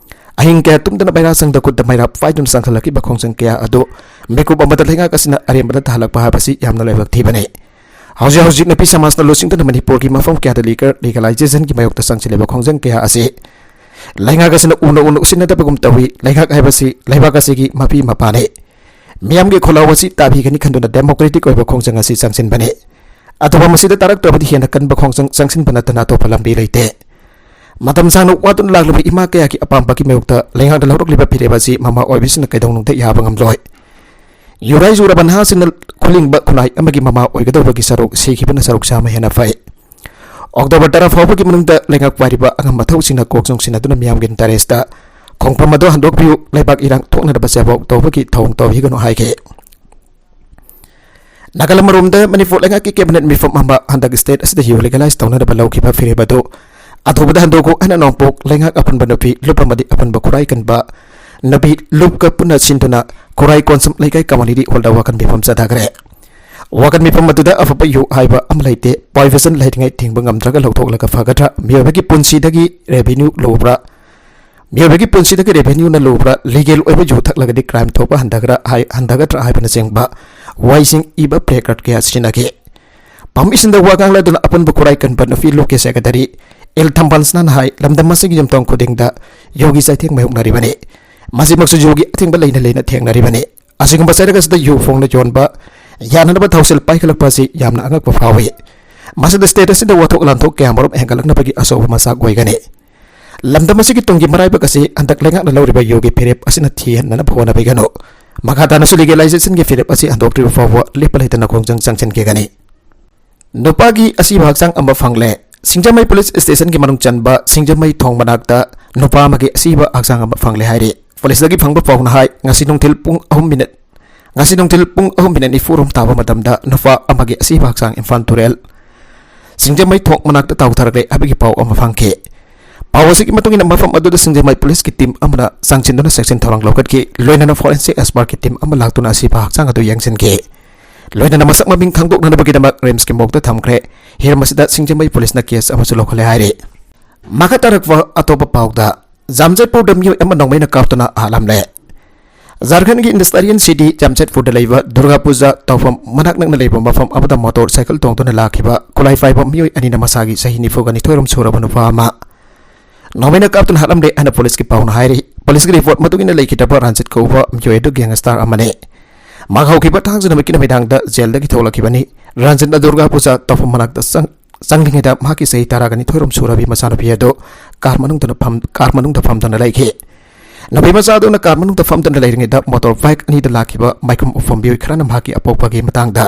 ꯑꯍꯤꯡ ꯀꯌꯥ ꯇꯨꯝꯗꯅ ꯃꯩꯔꯥ ꯁꯪꯗ ꯈꯨꯠꯇ ꯃꯩꯔꯥ ꯄꯥꯏꯗꯨꯅ ꯆꯪꯁꯤꯜꯂꯛꯈꯤꯕ ꯈꯣꯡꯖꯪ ꯀꯌꯥ ꯑꯗꯨ ꯃꯤꯀꯨꯞ ꯑꯃꯗ ꯂꯩꯉꯥꯛ ꯑꯁꯤꯅ ꯑꯔꯦꯝꯕꯗ ꯇꯥꯍꯜꯂꯛꯄ ꯍꯥꯏꯕꯁꯤ ꯌꯥꯝꯅ ꯂꯥꯏꯕꯛ ꯊꯤꯕꯅꯤ꯫ ꯍꯧꯖꯤꯛ ꯍꯧꯖꯤꯛ ꯅꯨꯄꯤ ꯁꯃꯥꯖꯅ ꯂꯨꯆꯤꯡꯗꯨꯅ ꯃꯅꯤꯄꯨꯔꯒꯤ ꯃꯐꯝ ꯀꯌꯥꯗ liquor legalizationꯒꯤ ꯃꯥꯌꯣꯛꯇ ꯆꯪꯁꯤꯜꯂꯤꯕ ꯈꯣꯡꯖꯪ ꯀꯌꯥ ꯑꯁꯤ ꯂꯩꯉꯥꯛ ꯑꯁꯤꯅ ꯎꯅ ꯎꯅ ꯎꯁꯤꯟꯅꯗꯕꯒꯨꯝ ꯇꯧꯏ꯫ ꯂꯩꯉꯥꯛ ꯍꯥꯏꯕꯁꯤ ꯂꯩꯕꯥꯛ ꯑꯁꯤꯒꯤ ꯃꯄꯤ ꯃꯄꯥꯅꯤ꯫ ꯃꯤꯌꯥꯝꯒꯤ ꯈꯣꯜꯂꯥꯎ ꯑꯁꯤ ꯇꯥꯕꯤꯒꯅꯤ ꯈꯟꯗꯨꯅ democratic ꯑꯣꯏꯕ ꯈꯣꯡꯖꯪ ꯑꯁꯤ ꯆꯪꯁꯤꯟꯕꯅꯤ꯫ ꯑꯗꯨꯕꯨ ꯃꯁꯤꯗ ꯇꯥꯔꯛꯇ꯭ꯔꯕꯗꯤ ꯍꯦꯟꯅ ꯀꯟꯕ ꯈꯣꯡꯖꯪ ꯆꯪꯁꯤꯟꯕ ꯅꯠꯇꯅ ꯑꯇꯣꯞꯄ ꯂꯝꯕꯤ ꯂꯩꯇꯦ꯫ ꯃꯇꯝ ꯁꯥꯡꯅ ꯋꯥꯗꯨꯅ ꯂꯥꯛꯂꯕ ꯏꯃꯥ ꯀꯌꯥꯒꯤ ꯑꯄꯥꯝꯕꯒꯤ ꯃꯥꯌꯣꯛꯇ ꯂꯩꯉꯥꯛꯅ ꯂꯧꯔꯛꯂꯤꯕ ꯐꯤꯔꯦꯞ ꯑꯁꯤ ꯃꯃꯥ ꯑꯣꯏꯕꯤꯁꯤꯡꯅ ꯀꯩꯗꯧꯅꯨꯡꯗ ꯌꯥꯕ ꯉꯝꯂꯣꯏ꯫ ꯌꯨꯔꯥꯏ ꯆꯨꯔꯕ ꯅꯍꯥꯁꯤꯡꯅ ꯈꯨꯂꯤꯡꯕ ꯈꯨꯠꯂꯥꯏ ꯑꯃꯒꯤ ꯃꯃꯥ ꯑꯣꯏꯒꯗꯧꯕꯒꯤ ꯁꯔꯨꯛ ꯁꯤꯈꯤꯕꯅ ꯁꯔꯨꯛ ꯆꯥꯝꯃ ꯍꯦꯟꯅ ꯐꯩ꯫ ꯑꯣꯛꯇꯣꯕꯔ ꯇꯔꯥ ꯐꯥꯎꯕꯒꯤ ꯃꯅꯨꯡꯗ ꯂꯩꯉꯥꯛ ꯄꯥꯏꯔꯤꯕ ꯑꯉꯝ ꯑꯊꯧꯁꯤꯡꯅ ꯀꯣꯛ ꯆꯨꯡꯁꯤꯟꯅꯗꯨꯅ ꯃꯤꯌꯥꯝꯒꯤ interestꯇ ꯈꯣꯡꯐꯝ ꯑꯗꯨ ꯍꯟꯗꯣꯛꯄꯤꯌꯨ, ꯂꯩꯕꯥꯛ ꯏꯔꯥꯡ ꯊꯣꯛꯅꯅꯕ ꯆꯦꯕꯣꯛ ꯇꯧꯕꯒꯤ ꯊꯧꯑꯣꯡ ꯇꯧꯕꯤꯒꯅꯨ ꯍꯥꯏꯈꯤ꯫ ꯅꯥꯒꯥꯂꯦꯟ ꯃꯔꯣꯝꯗ ꯃꯅꯤꯄꯨꯔ ꯂꯩꯉꯥꯛꯀꯤ cabinet ꯃꯤꯐꯝ ꯑꯃ ꯍꯟꯗꯛ state ꯑꯁꯤꯗ ꯌꯨ legalize ꯇꯧꯅꯅꯕ ꯂꯧꯈꯤꯕ ꯐꯤꯔꯦꯞ ꯑꯗꯨ ꯑꯊꯨꯕꯗ ꯍꯟꯗꯣꯛꯎ ꯍꯥꯏꯅ ꯅꯣꯡꯄꯣꯛ ꯂꯩꯉꯥꯛ ꯑꯄꯨꯟꯕ ꯅꯨꯄꯤ ꯂꯨꯞ ꯑꯃꯗꯤ ꯑꯄꯨꯟꯕ ꯈꯨꯔꯥꯏ ꯀꯟꯕ ꯅꯨꯄꯤ ꯂꯨꯞꯀ ꯄꯨꯟꯅ ꯁꯤꯟꯗꯨꯅ ꯈꯨꯔꯥꯏ ꯀꯣꯟꯁꯝ ꯂꯩꯀꯥꯏ community hallꯗ ꯋꯥꯀꯟ ꯃꯤꯐꯝ ꯆꯠꯊꯈ꯭ꯔꯦ꯫ ꯋꯥꯀꯟ ꯃꯤꯐꯝ ꯑꯗꯨꯗ ꯑꯐꯕ ꯌꯨ ꯍꯥꯏꯕ ꯑꯃ ꯂꯩꯇꯦ, poison ꯂꯩꯔꯤꯉꯩ ꯊꯤꯡꯕ ꯉꯝꯗ꯭ꯔꯒ ꯂꯧꯊꯣꯛꯂꯒ ꯐꯒꯗ꯭ꯔꯥ? ꯃꯤꯑꯣꯏꯕꯒꯤ ꯄꯨꯟꯁꯤꯗꯒꯤ revenue ꯂꯨꯕ꯭ꯔꯥ? ꯃꯤꯑꯣꯏꯕꯒꯤ ꯄꯨꯟꯁꯤꯗꯒꯤ revenueꯅ ꯂꯨꯕ꯭ꯔꯥ? Legal ꯑꯣꯏꯕ ꯌꯨ ꯊꯛꯂꯒꯗꯤ crime ꯊꯣꯛꯄ ꯍꯟꯊꯒ꯭ꯔꯥ ꯍꯥꯏ-, ꯍꯟꯊꯒꯗ꯭ꯔꯥ ꯍꯥꯏꯕꯅꯆꯤꯡꯕ ꯋꯥꯍꯩꯁꯤꯡ ꯏꯕ placard ꯀꯌꯥ ꯁꯤꯖꯤꯟꯅꯈꯤ꯫ ꯄꯥꯝꯕꯤꯁꯤꯡꯗ ꯋꯥ ꯉꯥꯡꯂꯗꯨꯅ ꯑꯄꯨꯟꯕ ꯈꯨꯔꯥꯏ ꯀꯟꯕ ꯅꯨꯄꯤ ꯂꯨꯞꯀꯤ secretary ꯑꯦꯜ ꯊꯝꯕꯥꯜꯁꯅꯥꯅ ꯍꯥꯏ, ꯂꯝꯗꯝ ꯑꯁꯤꯒꯤ ꯌꯨꯝꯊꯣꯡ ꯈꯨꯗꯤꯡꯗ ꯌꯨꯒꯤ ꯆꯩꯊꯦꯡ ꯃꯥꯌꯣꯛꯅꯔꯤꯕꯅꯤ꯫ ꯃꯁꯤꯃꯛꯁꯨ ꯌꯨꯒꯤ ꯑꯊꯤꯡꯕ ꯂꯩꯅ ꯂꯩꯅ ꯊꯦꯡꯅꯔꯤꯕꯅꯤ꯫ ꯑꯁꯤꯒꯨꯝꯕ ꯆꯩꯔꯛ ꯑꯁꯤꯗ ꯌꯨ ꯐꯣꯡꯅ ꯌꯣꯟꯕ ꯌꯥꯅꯅꯕ ꯊꯧꯁꯤꯜ ꯄꯥꯏꯈꯠꯂꯛꯄ ꯑꯁꯤ ꯌꯥꯝꯅ ꯑꯉꯛꯄ ꯐꯥꯎꯏ꯫ ꯃꯁꯤꯗ state ꯑꯁꯤꯗ ꯋꯥꯊꯣꯛ ꯂꯥꯟꯊꯣꯛ ꯀꯌꯥꯃꯔꯨꯝ ꯍꯦꯟꯒꯠꯂꯛꯅꯕꯒꯤ ꯑꯆꯧꯕ ꯃꯆꯥꯛ ꯑꯣꯏꯒꯅꯤ꯫ ꯂꯝꯗꯝ ꯑꯁꯤꯒꯤ ꯇꯨꯡꯒꯤ ꯃꯔꯥꯏꯕꯛ ꯑꯁꯤ ꯍꯟꯗꯛ ꯂꯩꯉꯥꯛꯅ ꯂꯧꯔꯤꯕ ꯌꯨꯒꯤ ꯐꯤꯔꯦꯞ ꯑꯁꯤꯅ ꯊꯤꯍꯟꯅꯅꯕ ꯍꯣꯠꯅꯕꯤꯒꯅꯨ꯫ ꯃꯈꯥ ꯇꯥꯅꯁꯨ legalizationꯒꯤ ꯐꯤꯔꯦꯞ ꯑꯁꯤ ꯍꯟꯗꯣꯛꯇ꯭ꯔꯤꯕ ꯐꯥꯎꯕ ꯂꯦꯞꯄ ꯂꯩꯇꯅ ꯈꯣꯡꯖꯪ ꯆꯪꯁꯤꯟꯈꯤꯒꯅꯤ꯫ ꯅꯨꯄꯥꯒꯤ ꯑꯁꯤꯕ ꯍꯛꯆꯥꯡ ꯑꯃ ꯐꯪꯂꯦ꯫ ꯁꯤꯡꯖꯃꯩ police stationꯒꯤ ꯃꯅꯨꯡ ꯆꯟꯕ ꯁꯤꯡꯖꯃꯩ ꯊꯣꯡ ꯃꯅꯥꯛꯇ ꯅꯨꯄꯥ ꯑꯃꯒꯤ ꯑꯁꯤꯕ ꯍꯛꯆꯥꯡ ꯑꯃ ꯐꯪꯂꯦ ꯍꯥꯏꯔꯤ꯫ Policeꯇꯒꯤ ꯐꯪꯕ ꯄꯥꯎꯅ ꯍꯥꯏ, ꯉꯁꯤ ꯅꯨꯡꯊꯤꯜ ꯄꯨꯡ ꯑꯍꯨꯝ minute, ꯉꯁꯤ ꯅꯨꯡꯊꯤꯜ ꯄꯨꯡ ꯑꯍꯨꯝ minute ꯅꯤꯐꯨ ꯔꯣꯝ ꯇꯥꯕ ꯃꯇꯝꯗ ꯅꯨꯄꯥ ꯑꯃꯒꯤ ꯑꯁꯤꯕ ꯍꯛꯆꯥꯡ ꯏꯝꯐꯥꯜ ꯇꯨꯔꯦꯜ ꯁꯤꯡꯖꯃꯩ ꯊꯣꯡ ꯃꯅꯥꯛꯇ ꯇꯥꯎꯊꯔꯛꯂꯦ ꯍꯥꯏꯕꯒꯤ ꯄꯥꯎ ꯑꯃ ꯐꯪꯈꯤ꯫ ꯄꯥꯎ ꯑꯁꯤꯒꯤ ꯃꯇꯨꯡ ꯏꯟꯅ ꯃꯐꯝ ꯑꯗꯨꯗ ꯁꯤꯡꯖꯃꯩ policeꯀꯤ team ꯑꯃꯅ ꯆꯪꯁꯤꯟꯗꯨꯅ ꯆꯦꯛꯁꯤꯟ ꯊꯧꯔꯥꯡ ꯂꯧꯈꯠꯈꯤ꯫ ꯂꯣꯏꯅꯅ forensic expertꯀꯤ team ꯑꯃ ꯂꯥꯛꯇꯨꯅ ꯑꯁꯤꯕ ꯍꯛꯆꯥꯡ ꯑꯗꯨ ꯌꯦꯡꯁꯤꯟꯈꯤ꯫ ꯂꯣꯏꯅꯅ ꯃꯁꯛ ꯃꯃꯤꯡ ꯈꯪꯗꯣꯛꯅꯅꯕꯒꯤꯗꯃꯛ RIMSꯀꯤ morgueꯇ ꯊꯝꯈ꯭ꯔꯦ꯫ ꯍꯤꯔꯝ ꯑꯁꯤꯗ ꯁꯤꯡꯖꯃꯩ policeꯅ case ꯑꯃꯁꯨ ꯂꯧꯈꯠꯂꯦ ꯍꯥꯏꯔꯤ꯫ ꯃꯈꯥ ꯇꯥꯔꯛꯄ ꯑꯇꯣꯞꯄ ꯄꯥꯎꯗ, ꯖꯥꯝꯁꯦꯠꯄꯨꯔꯗ ꯃꯤꯑꯣꯏ ꯑꯃ ꯅꯣꯡꯃꯩꯅ ꯀꯥꯞꯇꯨꯅ ꯍꯥꯠꯂꯝꯂꯦ꯫ ꯖꯥꯔꯈꯟꯒꯤ industrial city ꯖꯥꯝꯁꯦꯠꯄꯨꯔꯗ ꯂꯩꯕ ꯗꯨꯔꯒꯥ ꯄꯨꯖꯥ ꯇꯧꯐꯝ ꯃꯅꯥꯛ ꯅꯛꯅ ꯂꯩꯕ ꯃꯐꯝ ꯑꯃꯗ ꯃꯣꯇꯣꯔ ꯁꯥꯏꯀꯜ ꯇꯣꯡꯗꯨꯅ ꯂꯥꯛꯈꯤꯕ ꯈꯨꯠꯂꯥꯏ ꯄꯥꯏꯕ ꯃꯤꯑꯣꯏ ꯑꯅꯤꯅ ꯃꯁꯥꯒꯤ ꯆꯍꯤ ꯅꯤꯐꯨꯒ ꯅꯤꯊꯣꯏ ꯔꯣꯝ ꯁꯨꯔꯕ ꯅꯨꯄꯥ ꯑꯃ ꯅꯣꯡꯃꯩꯅ ꯀꯥꯞꯇꯨꯅ ꯍꯥꯠꯂꯝꯂꯦ ꯍꯥꯏꯅ ꯄꯨꯂꯤꯁꯀꯤ ꯄꯥꯎꯅ ꯍꯥꯏꯔꯤ꯫ ꯄꯨꯂꯤꯁꯀꯤ ꯔꯤꯄꯣꯔꯠ ꯃꯇꯨꯡ ꯏꯟꯅ ꯂꯩꯈꯤꯗ꯭ꯔꯕ ꯔꯟꯖꯤꯠ ꯀꯧꯕ ꯃꯤꯑꯣꯏ ꯑꯗꯨ gangster ꯑꯃꯅꯤ꯫ ꯃꯍꯥꯛ ꯍꯧꯈꯤꯕ ꯊꯥꯡꯖ ꯅꯨꯃꯤꯠꯀꯤ ꯅꯨꯃꯤꯗꯥꯡꯗ ꯖꯦꯜꯗꯒꯤ ꯊꯣꯛꯂꯛꯈꯤꯕꯅꯤ꯫ ꯔꯟꯖꯤꯠꯅ ꯗꯨꯔꯒꯥ ꯄꯨꯖꯥ ꯇꯧꯐꯝ ꯃꯅꯥꯛꯇ ꯆꯪ-, ꯆꯪꯂꯤꯉꯩꯗ ꯃꯍꯥꯛꯀꯤ ꯆꯍꯤ ꯇꯔꯥꯒ ꯅꯤꯊꯣꯏ ꯔꯣꯝ ꯁꯨꯔꯕꯤ ꯃꯆꯥꯅꯨꯄꯤ ꯑꯗꯨ ꯀꯥꯔ ꯃꯅꯨꯡꯗ ꯐꯝ-, ꯀꯥꯔ ꯃꯅꯨꯡꯗ ꯐꯝꯗꯨꯅ ꯂꯩꯈꯤ꯫ ꯅꯨꯄꯤ ꯃꯆꯥ ꯑꯗꯨꯅ ꯀꯥꯔ ꯃꯅꯨꯡꯗ ꯐꯝꯗꯨꯅ ꯂꯩꯔꯤꯉꯩꯗ ꯃꯣꯇꯣꯔ ꯕꯥꯏꯛ ꯑꯅꯤꯗ ꯂꯥꯛꯈꯤꯕ ꯃꯥꯏꯈꯨꯝ ꯎꯞꯄ ꯃꯤꯑꯣꯏ ꯈꯔꯅ ꯃꯍꯥꯛꯀꯤ ꯑꯄꯣꯛꯄꯒꯤ ꯃꯇꯥꯡꯗ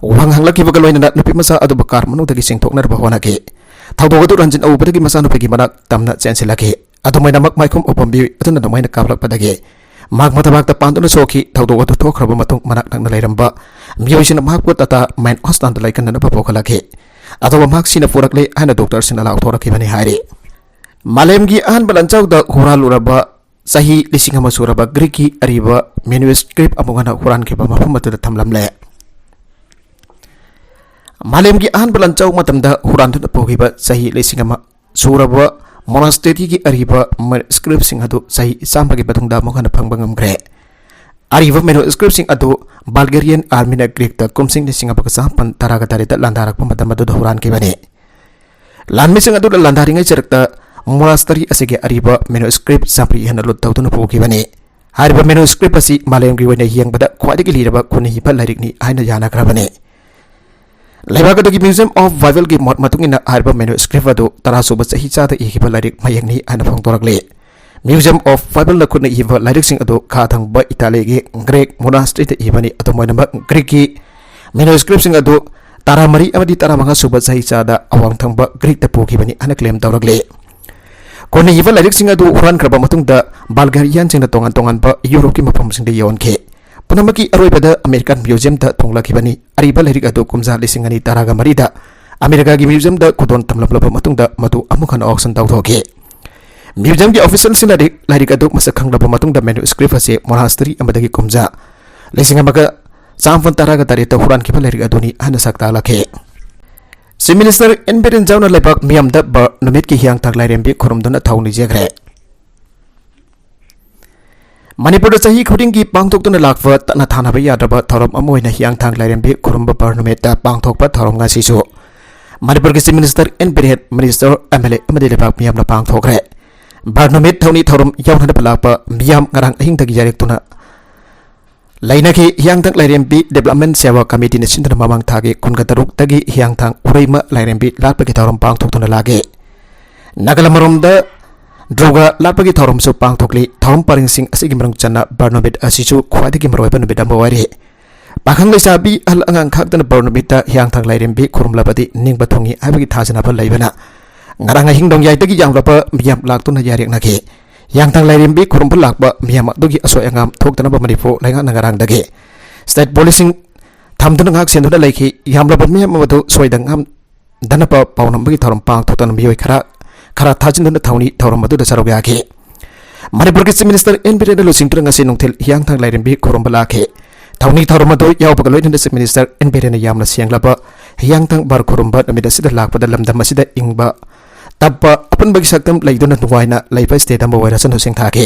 ꯋꯥꯍꯪ ꯍꯪꯂꯛꯈꯤꯕꯒ ꯂꯣꯏꯅꯅ ꯅꯨꯄꯤ ꯃꯆꯥ ꯑꯗꯨꯕꯨ ꯀꯥꯔ ꯃꯅꯨꯡꯗꯒꯤ ꯆꯤꯡꯊꯣꯛꯅꯅꯕ ꯍꯣꯠꯅꯈꯤ꯫ ꯊꯧꯗꯣꯛ ꯑꯗꯨ ꯔꯟꯖꯤꯠꯅ ꯎꯕꯗꯒꯤ ꯃꯆꯥꯅꯨꯄꯤꯒꯤ ꯃꯅꯥꯛ ꯇꯝꯅ ꯆꯦꯟꯁꯤꯜꯂꯛꯈꯤ꯫ ꯑꯗꯨꯃꯥꯏꯅꯃꯛ ꯃꯥꯏꯈꯨꯝ ꯎꯞꯄ ꯃꯤꯑꯣꯏ ꯑꯗꯨꯅ ꯅꯣꯡꯃꯩꯅ ꯀꯥꯞꯂꯛꯄꯗꯒꯤ ꯃꯍꯥꯛ ꯃꯊꯕꯥꯛꯇ ꯄꯥꯟꯗꯨꯅ ꯁꯣꯛꯈꯤ꯫ ꯊꯧꯗꯣꯛ ꯑꯗꯨ ꯊꯣꯛꯈ꯭ꯔꯕ ꯃꯇꯨꯡ ꯃꯅꯥꯛ ꯅꯛꯅ ꯂꯩꯔꯝꯕ ꯃꯤꯑꯣꯏꯁꯤꯡꯅ ꯃꯍꯥꯛꯄꯨ ꯇꯥꯇꯥ ꯃꯥꯏꯟ ꯍꯣꯁꯄꯤꯇꯥꯜꯗ ꯂꯥꯏꯀꯠꯅꯅꯕ ꯄꯨꯈꯠꯂꯛꯈꯤ꯫ ꯑꯗꯨꯕꯨ ꯃꯍꯥꯛ ꯁꯤꯅ ꯄꯨꯔꯛꯂꯦ ꯍꯥꯏꯅ ꯗꯣꯛꯇꯔꯁꯤꯡꯅ ꯂꯥꯎꯊꯣꯔꯛꯈꯤꯕꯅꯤ ꯍꯥꯏꯔꯤ꯫ ꯃꯥꯂꯦꯝꯒꯤ ꯑꯍꯥꯟꯕ ꯂꯥꯟꯖꯥꯎꯗ ꯍꯨꯔꯥꯜꯂꯨꯔꯕ ꯆꯍꯤ ꯂꯤꯁꯤꯡ ꯑꯃ ꯁꯨꯔꯕ ꯒ꯭ꯔꯤꯛꯀꯤ ꯑꯔꯤꯕ manuscript ꯑꯃꯨꯛ ꯍꯟꯅ ꯍꯨꯔꯥꯟꯈꯤꯕ ꯃꯐꯝ ꯑꯗꯨꯗ ꯊꯝꯂꯝꯂꯦ꯫ ꯃꯥꯂꯦꯝꯒꯤ ꯑꯍꯥꯟꯕ ꯂꯥꯟꯖꯥꯎ ꯃꯇꯝꯗ ꯍꯨꯔꯥꯟꯗꯨꯅ ꯄꯨꯈꯤꯕ ꯆꯍꯤ ꯂꯤꯁꯤꯡ ꯑꯃ ꯁꯨꯔꯕ monasteryꯒꯤ ꯑꯔꯤꯕ manuscriptꯁꯤꯡ ꯑꯗꯨ ꯆꯍꯤ ꯆꯥꯝꯃꯒꯤ ꯃꯇꯨꯡꯗ ꯑꯃꯨꯛ ꯍꯟꯅ ꯐꯪꯕ ꯉꯝꯈ꯭ꯔꯦ꯫ ꯑꯔꯤꯕ manuscriptꯁꯤꯡ ꯑꯗꯨ Bulgarian armyꯅ Greekꯇ ꯀꯨꯝꯁꯤꯡ ꯂꯤꯁꯤꯡ ꯑꯃꯒ ꯆꯥꯃꯥꯄꯟ ꯇꯔꯥꯒ ꯇꯔꯦꯠꯇ ꯂꯥꯟꯗꯥꯔꯛꯄ ꯃꯇꯝ ꯑꯗꯨꯗ ꯍꯨꯔꯥꯟꯈꯤꯕꯅꯤ꯫ ꯂꯥꯟꯃꯤꯁꯤꯡ ꯑꯗꯨꯅ ꯂꯥꯟꯗꯥꯔꯤꯉꯩ ꯆꯔꯛꯇ monastery ꯑꯁꯤꯒꯤ ꯑꯔꯤꯕ manuscript ꯆꯥꯃꯔꯤ ꯍꯦꯟꯅ ꯂꯨꯠ ꯇꯧꯗꯨꯅ ꯄꯨꯈꯤꯕꯅꯤ꯫ ꯍꯥꯏꯔꯤꯕ manuscript ꯑꯁꯤ ꯃꯥꯂꯦꯝꯒꯤ ꯑꯣꯏꯅ ꯌꯦꯡꯕꯗ ꯈ꯭ꯋꯥꯏꯗꯒꯤ ꯂꯤꯔꯕ ꯈꯨꯟꯅ ꯏꯕ ꯂꯥꯏꯔꯤꯛꯅꯤ ꯍꯥꯏꯅ ꯌꯥꯅꯈ꯭ꯔꯕꯅꯤ꯫ ꯂꯩꯕꯥꯛ ꯑꯗꯨꯒꯤ Museum of Babelꯒꯤ ꯃꯣꯠ ꯃꯇꯨꯡ ꯏꯟꯅ ꯍꯥꯏꯔꯤꯕ manuscript ꯑꯗꯨ ꯇꯔꯥꯁꯨꯕ ꯆꯍꯤꯆꯥꯗ ꯏꯈꯤꯕ ꯂꯥꯏꯔꯤꯛ ꯃꯌꯦꯛꯅꯤ ꯍꯥꯏꯅ ꯐꯣꯡꯗꯣꯔꯛꯂꯤ꯫ Museum of Babelꯅ ꯈꯨꯠꯅ ꯏꯕ ꯂꯥꯏꯔꯤꯛꯁꯤꯡ ꯑꯗꯨ ꯈꯥ ꯊꯪꯕ ꯏꯇꯥꯂꯤꯒꯤ Greek monasteryꯗ ꯏꯕꯅꯤ꯫ ꯑꯗꯨꯝ ꯑꯣꯏꯅꯃꯛ, Greekꯀꯤ manuscriptꯁꯤꯡ ꯑꯗꯨ ꯇꯔꯥꯃꯔꯤ ꯑꯃꯗꯤ ꯇꯔꯥꯃꯉꯥ ꯁꯨꯕ ꯆꯍꯤꯆꯥꯗ ꯑꯋꯥꯡ ꯊꯪꯕ Greekꯇ ꯄꯨꯈꯤꯕꯅꯤ ꯍꯥꯏꯅ claim ꯇꯧꯔꯛꯂꯤ꯫ ꯈꯨꯟꯅ ꯏꯕ ꯂꯥꯏꯔꯤꯛꯁꯤꯡ ꯑꯗꯨ ꯍꯨꯔꯥꯟꯈ꯭ꯔꯕ ꯃꯇꯨꯡꯗ Bulgarianꯁꯤꯡꯅ ꯇꯣꯉꯥꯟ ꯇꯣꯉꯥꯟꯕ Europeꯀꯤ ꯃꯐꯝꯁꯤꯡꯗ ꯌꯣꯟꯈꯤ꯫ ꯄꯨꯝꯅꯃꯛꯀꯤ ꯑꯔꯣꯏꯕꯗ American Museumꯗ ꯊꯨꯡꯂꯈꯤꯕꯅꯤ꯫ ꯑꯔꯤꯕ ꯂꯥꯏꯔꯤꯛ ꯑꯗꯨ ꯀꯨꯝꯖꯥ ꯂꯤꯁꯤꯡ ꯑꯅꯤ ꯇꯔꯥꯒ ꯃꯔꯤꯗ Americaꯒꯤ Museumꯗ ꯈꯨꯗꯣꯜ ꯇꯝꯂꯝꯂꯕ ꯃꯇꯨꯡꯗ ꯃꯗꯨ ꯑꯃꯨꯛ ꯍꯟꯅ auction ꯇꯧꯊꯣꯛꯈꯤ꯫ Museumꯒꯤ officialꯁꯤꯡꯅ ꯂꯥꯏꯔꯤꯛ, ꯂꯥꯏꯔꯤꯛ ꯑꯗꯨ ꯃꯁꯛ ꯈꯪꯂꯕ ꯃꯇꯨꯡꯗ manuscript ꯑꯁꯤ monastery ꯑꯃꯗꯒꯤ ꯀꯨꯝꯖꯥ ꯂꯤꯁꯤꯡ ꯑꯃꯒ ꯆꯥꯃꯥꯄꯟ ꯇꯔꯥꯒ ꯇꯔꯦꯠꯇ ꯍꯨꯔꯥꯟꯈꯤꯕ ꯂꯥꯏꯔꯤꯛ ꯑꯗꯨꯅꯤ ꯍꯥꯏꯅ ꯁꯛ ꯇꯥꯛꯂꯛꯈꯤ꯫ Chief Minister ꯑꯦꯟ ꯕꯤꯔꯦꯟ ꯖꯥꯎꯅ ꯂꯩꯕꯥꯛ ꯃꯤꯌꯥꯝꯗ ꯕ-, ꯅꯨꯃꯤꯠꯀꯤ ꯍꯤꯌꯥꯡꯊꯥꯡ ꯂꯥꯏꯔꯦꯝꯕꯤ ꯈꯨꯔꯨꯝꯗꯨꯅ ꯊꯧꯅꯤꯖꯈ꯭ꯔꯦ꯫ ꯃꯅꯤꯄꯨꯔꯗ ꯆꯍꯤ ꯈꯨꯗꯤꯡꯒꯤ ꯄꯥꯡꯊꯣꯛꯇꯨꯅ ꯂꯥꯛꯄ ꯇꯠꯅ ꯊꯥꯅꯕ ꯌꯥꯗ꯭ꯔꯕ ꯊꯧꯔꯝ ꯑꯃ ꯑꯣꯏꯅ ꯍꯤꯌꯥꯡꯊꯥꯡ ꯂꯥꯏꯔꯦꯝꯕꯤ ꯈꯨꯔꯨꯝꯕ ꯕꯥꯔ ꯅꯨꯃꯤꯠꯇ ꯄꯥꯡꯊꯣꯛꯄ ꯊꯧꯔꯝ ꯉꯁꯤꯁꯨ ꯃꯅꯤꯄꯨꯔꯒꯤ Chief Minister N Biren, Minister, M L A ꯑꯃꯗꯤ ꯂꯩꯕꯥꯛ ꯃꯤꯌꯥꯝꯅ ꯄꯥꯡꯊꯣꯛꯈ꯭ꯔꯦ꯫ ꯕꯥꯔ ꯅꯨꯃꯤꯠ ꯊꯧꯅꯤ ꯊꯧꯔꯝ ꯌꯥꯎꯅꯅꯕ ꯂꯥꯛꯄ ꯃꯤꯌꯥꯝ ꯉꯔꯥꯡ ꯑꯍꯤꯡꯗꯒꯤ ꯌꯥꯔꯦꯛꯇꯨꯅ ꯂꯩꯅꯈꯤ꯫ ꯍꯤꯌꯥꯡꯊꯥꯡ ꯂꯥꯏꯔꯦꯝꯕꯤ Development Seva Committeeꯅ ꯁꯤꯟꯗꯨꯅ ꯃꯃꯥꯡ ꯊꯥꯒꯤ ꯀꯨꯟꯒ ꯇꯔꯨꯛꯇꯒꯤ ꯍꯤꯌꯥꯡꯊꯥꯡ ꯎꯔꯩꯃ ꯂꯥꯏꯔꯦꯝꯕꯤ ꯂꯥꯠꯄꯒꯤ ꯊꯧꯔꯝ ꯄꯥꯡꯊꯣꯛꯇꯨꯅ ꯂꯥꯛꯂꯤ꯫ ꯅꯥꯒꯥꯂꯝ ꯃꯔꯣꯝꯗ ꯗꯨꯔꯒꯥ ꯂꯥꯠꯄꯒꯤ ꯊꯧꯔꯝꯁꯨ ꯄꯥꯡꯊꯣꯛꯂꯤ꯫ ꯊꯧꯔꯝ ꯄꯔꯤꯡꯁꯤꯡ ꯑꯁꯤꯒꯤ ꯃꯅꯨꯡ ꯆꯟꯅ ꯕꯥꯔ ꯅꯨꯃꯤꯠ ꯑꯁꯤꯁꯨ ꯈ꯭ꯋꯥꯏꯗꯒꯤ ꯃꯔꯨꯑꯣꯏꯕ ꯅꯨꯃꯤꯠ ꯑꯃ ꯑꯣꯏꯔꯤ꯫ ꯄꯥꯈꯪ ꯂꯩꯁꯥꯕꯤ ꯑꯍꯜ ꯑꯉꯥꯡ ꯈꯥꯛꯇꯅ ꯕꯥꯔ ꯅꯨꯃꯤꯠꯇ ꯍꯤꯌꯥꯡꯊꯥꯡ ꯂꯥꯏꯔꯦꯝꯕꯤ ꯈꯨꯔꯨꯝꯂꯕꯗꯤ ꯅꯤꯡꯕ ꯊꯨꯡꯏ ꯍꯥꯏꯕꯒꯤ ꯊꯥꯖꯅꯕ ꯂꯩꯕꯅ ꯉꯔꯥꯡ ꯑꯍꯤꯡ ꯅꯣꯡꯌꯥꯏꯗꯒꯤ ꯌꯥꯝꯂꯕ ꯃꯤꯌꯥꯝ ꯂꯥꯛꯇꯨꯅ ꯌꯥꯔꯦꯛꯅꯈꯤ꯫ ꯍꯤꯌꯥꯡꯊꯥꯡ ꯂꯥꯏꯔꯦꯝꯕꯤ ꯈꯨꯔꯨꯝꯕ ꯂꯥꯛꯄ ꯃꯤꯌꯥꯝ ꯑꯗꯨꯒꯤ ꯑꯁꯣꯏ ꯑꯉꯥꯝ ꯊꯣꯛꯇꯅꯕ ꯃꯅꯤꯄꯨꯔ ꯂꯩꯉꯥꯛꯅ ꯉꯔꯥꯡꯗꯒꯤ state policeꯁꯤꯡ ꯊꯝꯗꯨꯅ ꯉꯥꯛ ꯁꯦꯟꯗꯨꯅ ꯂꯩꯈꯤ꯫ ꯌꯥꯝꯂꯕ ꯃꯤꯌꯥꯝ ꯑꯗꯨ ꯁꯣꯏꯗ ꯉꯥꯝꯗꯅꯕ ꯄꯥꯎꯅꯝꯕꯒꯤ ꯊꯧꯔꯝ ꯄꯥꯡꯊꯣꯛꯇꯨꯅ ꯃꯤꯑꯣꯏ ꯈꯔ ꯈꯔ ꯊꯥꯖꯤꯟꯗꯨꯅ ꯊꯧꯅꯤ ꯊꯧꯔꯝ ꯑꯗꯨꯗ ꯁꯔꯨꯛ ꯌꯥꯈꯤ꯫ ꯃꯅꯤꯄꯨꯔꯒꯤ Chief Minister N Birenꯅ ꯂꯨꯆꯤꯡꯗꯨꯅ ꯉꯁꯤ ꯅꯨꯡꯊꯤꯜ ꯍꯤꯌꯥꯡꯊꯥꯡ ꯂꯥꯏꯔꯦꯝꯕꯤ ꯈꯨꯔꯨꯝꯕ ꯂꯥꯛꯈꯤ꯫ ꯊꯧꯅꯤ ꯊꯧꯔꯝ ꯑꯗꯨ ꯌꯥꯎꯕꯒ ꯂꯣꯏꯅꯅ Chief Minister N Birenꯅ ꯌꯥꯝꯅ ꯁꯦꯡꯂꯕ ꯍꯤꯌꯥꯡꯊꯥꯡ ꯕꯥꯔ ꯈꯨꯔꯨꯝꯕ ꯅꯨꯃꯤꯠ ꯑꯁꯤꯗ ꯂꯥꯛꯄꯗ ꯂꯝꯗꯝ ꯑꯁꯤꯗ ꯏꯪꯕ ꯇꯞꯄ ꯑꯄꯨꯟꯕꯒꯤ ꯁꯛꯇꯝ ꯂꯩꯗꯨꯅ ꯅꯨꯡꯉꯥꯏꯅ ꯂꯩꯕ state ꯑꯃ ꯑꯣꯏꯔꯁꯅꯨ ꯁꯤꯡꯊꯥꯈꯤ꯫